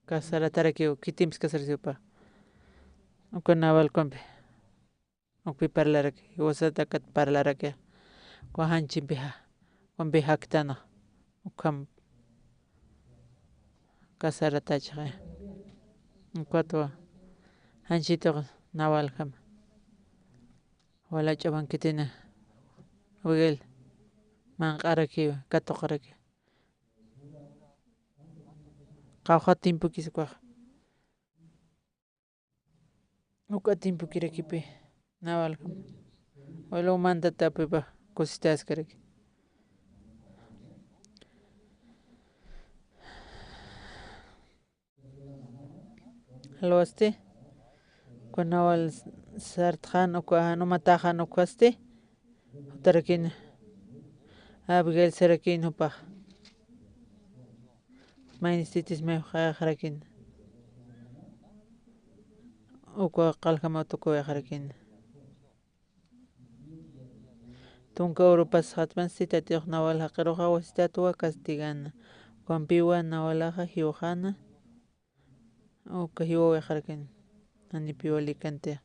Casaratarakiw, khitimpis casarasiw jupax. Uka Nabal ukampi. Ukpi parlaraki, jiwasatakat parlaraki. Uka janchimpixa, ukampi jaktana. Ukham casaratachixa. Ukatwa janchituxa Nabaljama. Walach'aman khitina Abigail manq'arakiwa, katuqarakiwa. Qawqha tiempokis ukax. Uka tiempokirakipi Nabaljama. Wali umantatapipax kusistaskaraki. Jalwasti, uka Nabal sartxan, uka jan umataxan ukasti, jutarakina, Abigail sarakina jupax. Maynistitis mayuxaxarakina. Uka qaljama tukuwixarakina. Tunka urupas jatman sitatix Nabal jaqiruxa wasitatwa castigana. Ukampiwa Nabalaxa jiwxana. Uka jiwawixarakin. Janipiwa likanti.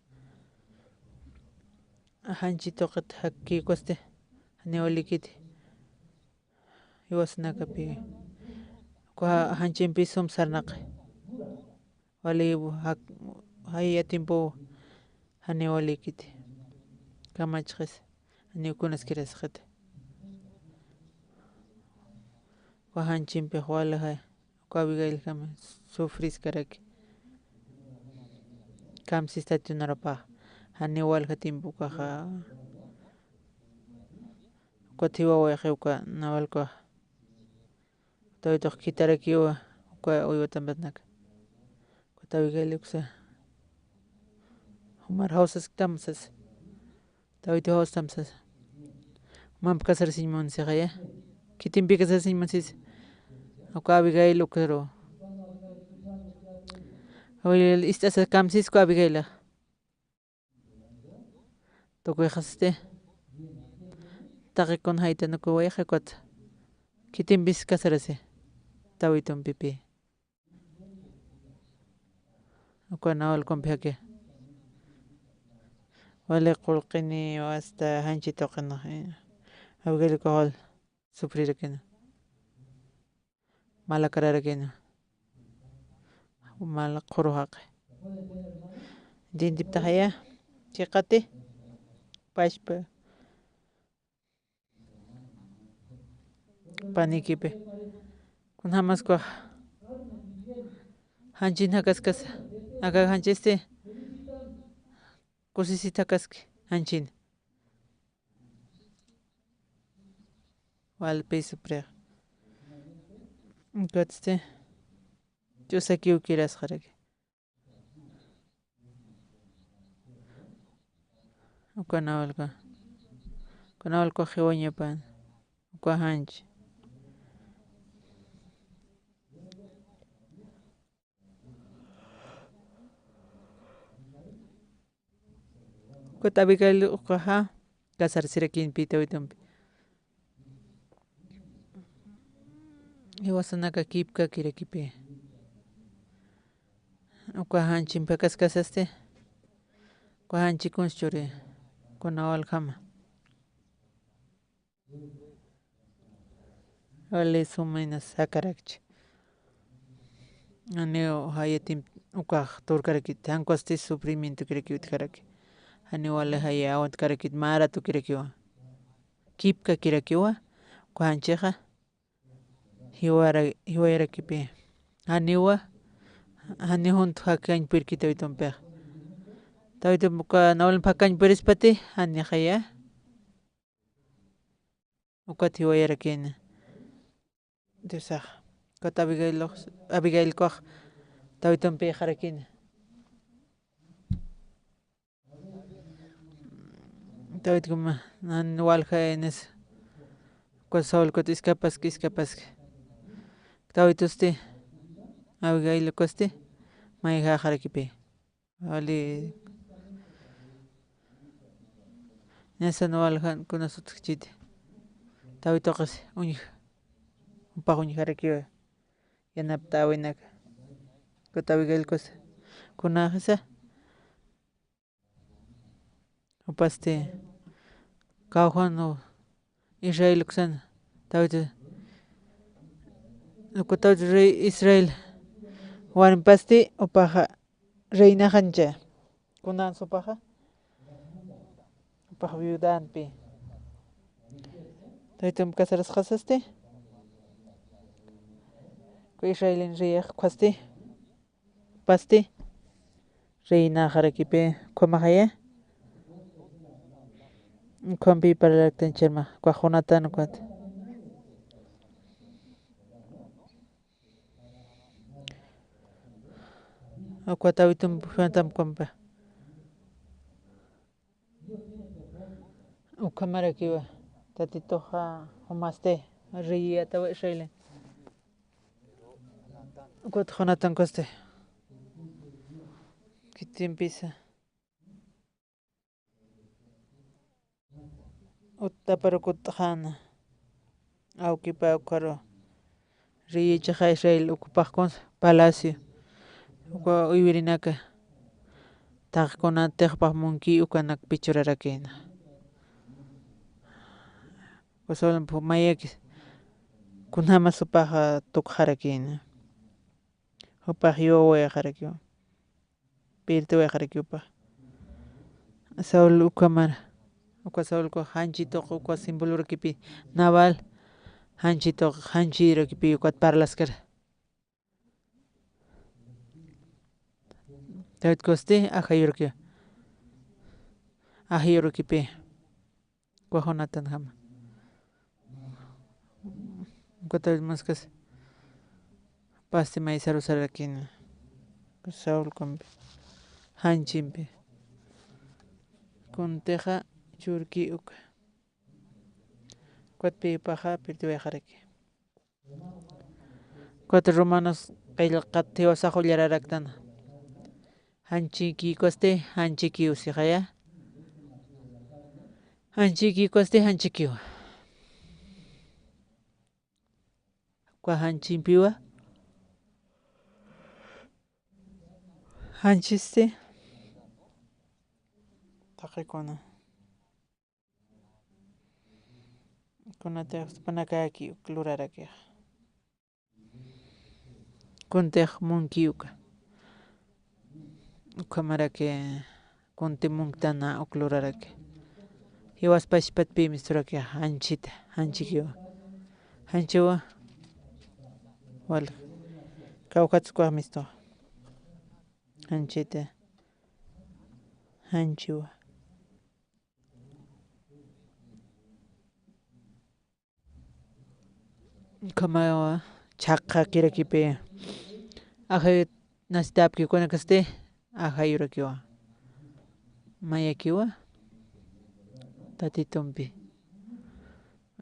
Janchi tuqit jakki ukasti. Janiwa likiti. Jiwasanakapi. Uka janchimpi sum sarnaqi. Wali jaya tiempo janiwa likiti. Kamachxis, janiw kunaskirasxiti. Uka janchimpix wali jaya, uka Abigail jama sufriskaraki. Kamsistati unarupax, janiw walja tiempo ukaxa. Ukat jiwawayxi uka Nabalkax. Tawitux khitarakiwa uka uywa tampatnaka. Ukat Abigail uksa. Jumar jawsasktam sasa. Tawitux jawstam sasa. Jumamp casarasiñ munsixaya. Khitimpi casarasiñ munsisa. Uka Abigail ukaru. Abigail ist'asa kamsis uka Abigailax. Tukuyxasti. Taqi kun jaytanukuwayxi ukat. Khitimpis casarasi. Tawitumpipi. Uka Nabal ukampi jaki. Wali qullqini hasta janchi tuqinax. Abigail ukax wal sufrirakina. Malakararakina. Mala qhuru jaqi. Dintiptaxaya. Chiqati. Pachpa. Panikipi. Kunjamas ukax. Janchin jakaskasa. Aka janchisti. Kusisit jakaski. Janchin. Walpi supriq. Ukatsti. Ch'usakiw kirasxaraki. Uka Nabalka. Uka Nabalka jiwañapan. Uka janchi. Ukat Abigail ukaxa casarsirakimpi Tawitumpi. Jiwasanaka kipkakirakipi. Uka janchimpi jakaskasasti. Uka janchi kuns churi. Uka Nabaljama. Wali suma inas jakarakchi. Janiw jaya tiempo ukax turkarakit, jan ukasti sufrimientokirak utjaraki. Janiw wali jaya awantkarakit, mara tukirakiwa. Kipkakirakiwa, uka janchixa. Jiwara-, jiwayarakipi. Janiwa, jani junt jakañ pirki Tawitumpixa. Tawitumpi uka Nabalimp jakañ pirispati, jani jaya. Ukat jiwayarakina. Diosax. Ukat Abigail, Abigail ukax Tawitumpi jarakina. Tawit kuma, nan walja inas. Ukat Saul ukat iskapaski, iskapaski. Tawitusti, Abigail ukasti, mayjaxarakipi. Wali. Nasan waljan kunas utjchiti. Tawituqis uñj. Jupax uñjarakiwa. Yanaptawinaka. Ukat Abigail ukas. Kunäxisa. Jupasti, kawkhanu Israel uksan, David, uka David rey Israel warmipasti, jupaxa reinaxancha. Kunans jupaxa, jupax viudanpi. Davidtump casarasxasasti, uka Israelin reyax ukhasti. Pasti, reinaxarakipi, ukhamaxaya. Ukhampi parlaraktan chirma, ukax Jonatán ukat. Ukat Davidtump Jonatán ukhampa. Ukhamarakiwa, Tatituxa jumasti, reyiyätawa Israelin. Ukat Jonatán ukasti. Khitimpisa. Uttapar ukutxäna. Awkipa ukharu. Reyichaxa Israel ukapax kunsa palacio. Uka uywirinaka. Taqi kunatix jupax munki ukanak pichurarakïna. Uka Saulmp mayakis. Kunjamas jupaxa tukxarakïna. Jupax yuwawayxarakiwa. Pirtiwayxarakiwa jupax. Saul ukhamara. Uka Saul uka janchi tuq uka símbolorakipi. Nabal. Janchi tuq, janchirakipi ukat parlaskara. David ukasti ajayurakiwa. Ajayurakipi. Uka Jonatánjama. Uka David maskasa. Pasti maysaru sarakïna. Saul ukampi. Janchimpi. Kuntixa churki uka. Ukat pipaxa pirtiwayxaraki. Ukat Romanos qillqat jiwasax ullararaktan. Janchiki ukasti, janchikiw sixaya. Janchiki ukasti, janchikiw. Uka janchimpiwa. Janchisti. Taqikuna. Kunatix jupanakaki uk lurarakixa. Kuntix munki uka. Ukhamaraki kunti munktana uk luraraki. Jiwas pachpatpï misturakixa, janchita, janchikiwa. Janchiwa. Wal. Kawkhatsa ukax mistuxa. Janchita. Janchiwa. Ukhamawa chhaqhakirakipi. Ajayut nasitapki ukanakasti ajayurakiwa. Mayakiwa Tatitumpi.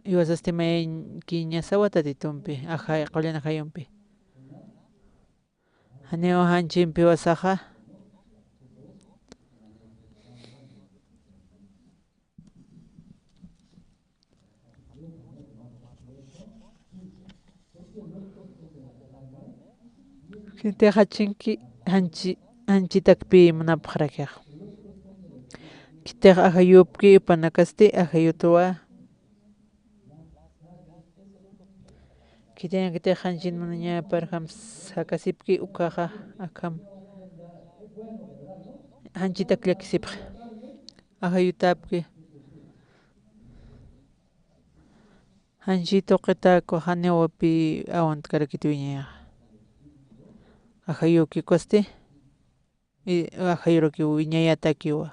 Jiwasasti mayakiñasawa Tatitumpi. Ajay, qullan ajayumpi. Janiw janchimpiwasaxa. Khitix jachinki janchi, janchitakpi munapxarakixa. Khitix ajayupki jupanakasti ajayutwa. Khitinkitix janchin munañäpar jams jakasipki ukaxa akham. Janchitak llakisipxi. Ajayutapki. Janchi tuqitaku janiw pï awantkarakit wiñayaxa. Ajayuki ukasti. I ajayurakiw wiñayatakiwa.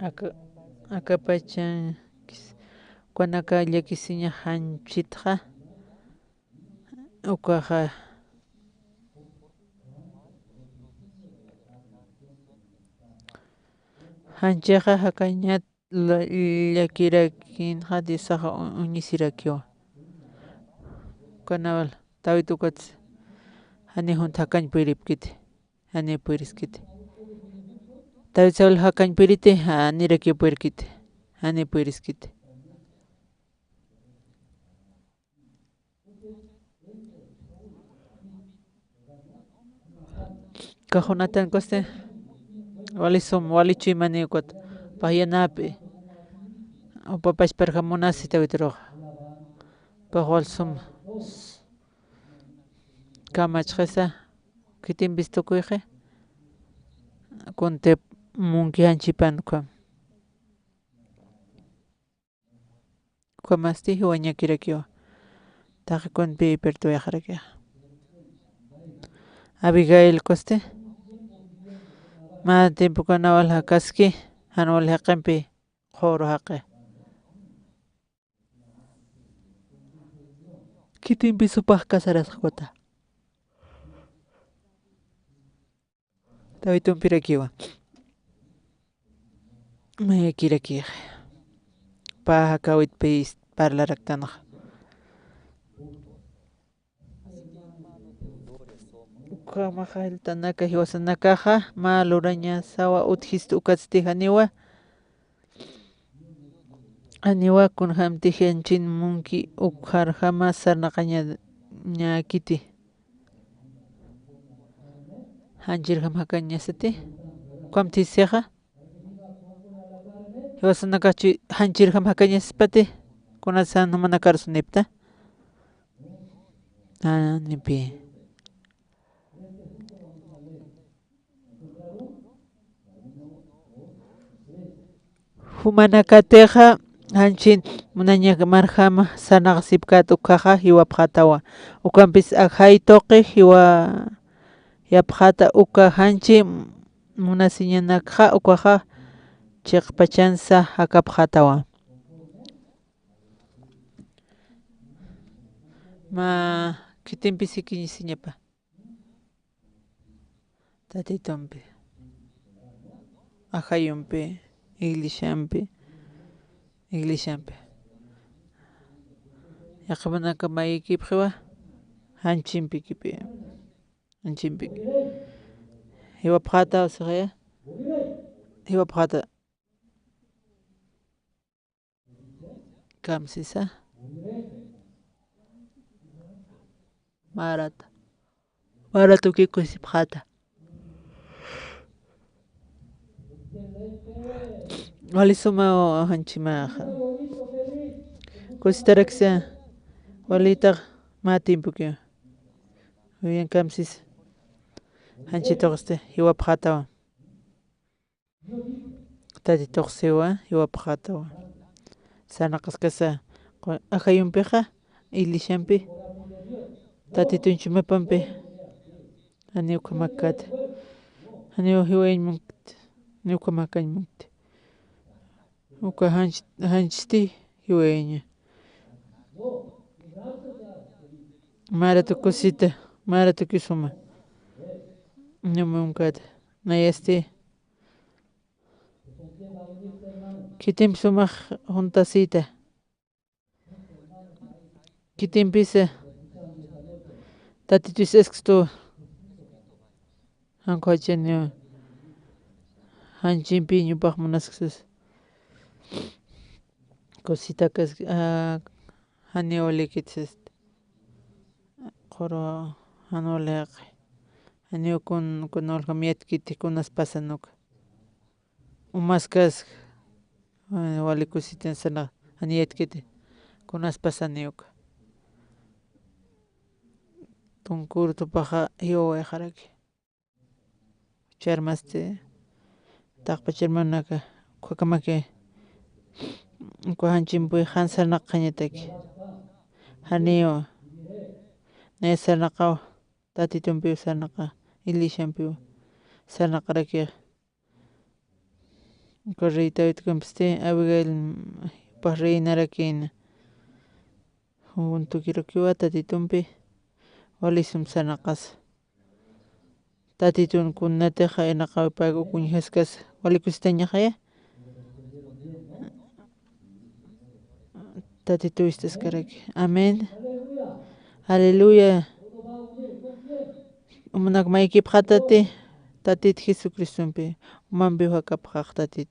Aka, akapacha kis-, ukanaka llakisiña janchitxa, ukaxa janchixa jakañat la-, llakirakinxa Diosaxa u-, uñisirakiwa. Ukanawal David ukat jani junt jakañ puyripkiti, jani puyriskiti. David Saul jakañ puyriti, janirakiw puyrkiti, jani puyriskiti. Kaxunatan kusti, wali sum, wali chuymani ukat, pax yanap'i, upa pachparjam munasi tawituruxa, pax wal sum, kamachxisa, khitimpis tukuyxi, kuntip munki janchipan ukham. Ukhamasti jiwañakirakiwa. Taqi kunpi pertuyaxarakixa. Abigail kusti. Mä tiempokan awal jakaski, jan wal jaqimpi qhuru jaqi. Khitimpi supax casarasxkuta. Tawitumpirakiwa. Mayakirakixa. Pä jakawitpï parlaraktanxa. Ukhamaxa jalltanaka jiwasanakaxa, mä lurañasawa utjistu ukatsti janiwa. Janiwa kunjamtix janchin munki ukxarjama sarnaqañäkiti. Janchirjam jakañasati. Ukhamtisixa. Jiwasanakax janchirjam jakañaspati. Kunatsa jan jumanakar sunipta. Janipï. Jumanakatixa, janchin munañamarjama sarnaqasipkät ukkhaxa jiwapxatawa. Ukampis ajay tuqi jiwa yapxata uka janchi munasiñanakxa ukaxa chiqpachansa jakapxatawa. Mä khitimpis jikiñisiñapa. Tatitumpi, ajayumpi, iglesiampi, iglesiampi. Yaqhipanaka mayikipxiwa, janchimpikipi, janchimpiki. Jiwapxata, o sea, jiwapxata. Kamsisa. Marata. Maratuki kusipxata. Wali suma janchimaxa. Kusitaraksa. Walitax mä tiempokiwa. Uyan kamsisa. Janchituxsti jiwapxatawa. Tatituxsiwa, jiwapxatawa. Sarnaqaskasa, qu-, ajayumpixa, iglesiampi, Tatitun chumapampi, janiw ukhamakata, janiw jiwayañ munkti, janiw ukhamakañ munkti. Uka janch-, janchsti jiwayaña. Maratu kusita, maratu kusuma. Janiw munkata, nayasti. Khitimpi sumax juntasita. Khitimpisa Tatitus iskstu. Jank'achaniwa. Janchimpi ñupax munasksas. Kusitakas, ah, janiw walikit sasti. Quru jan waliqi. Janiw kun, kun uljam yatkiti kunas pasan uka. Umaskas, eh, wali kusitan sarnaq, jan yatkiti kunas pasani uka. Tunkur tupaxa jiwawayxaraki. Charmasti, taqpach hermanaka, ukhakamaki, uka janchimpuy jan sarnaqañataki. Janiwa, nay sarnaqaw, Tatitumpiw sarnaqa, iglesiampiw sarnaqaraki. Uka rey David kampisti, Abigail, mm, jupax reinarakïna. Juntukirakiwa Tatitumpi, wali sum sarnaqasa. Tatitun kunatixa irnaqawipäk uka uñjaskas, wali kusitañaxaya. Tatitu ist'askaraki. Amén. Aleluya. Umanak maykipxatati, Tatit Jesucristompi, umampiw jakapxax Tatit.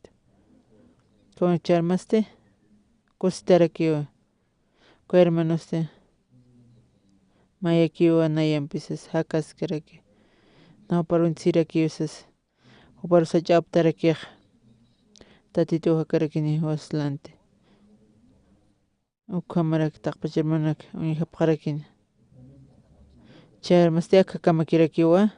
Kun charmasti, kusitarakiwa. Uka hermanosti, Mayakiwa nayampis sas jakaskaraki. Nawparunchirakiw sas. Juparu sach'aptarakixa. Tatituw jakarakini waslanti. Ukhamarak taqpachirmanak uñjapxarakina. Chayar masti akha kamakirakiwa.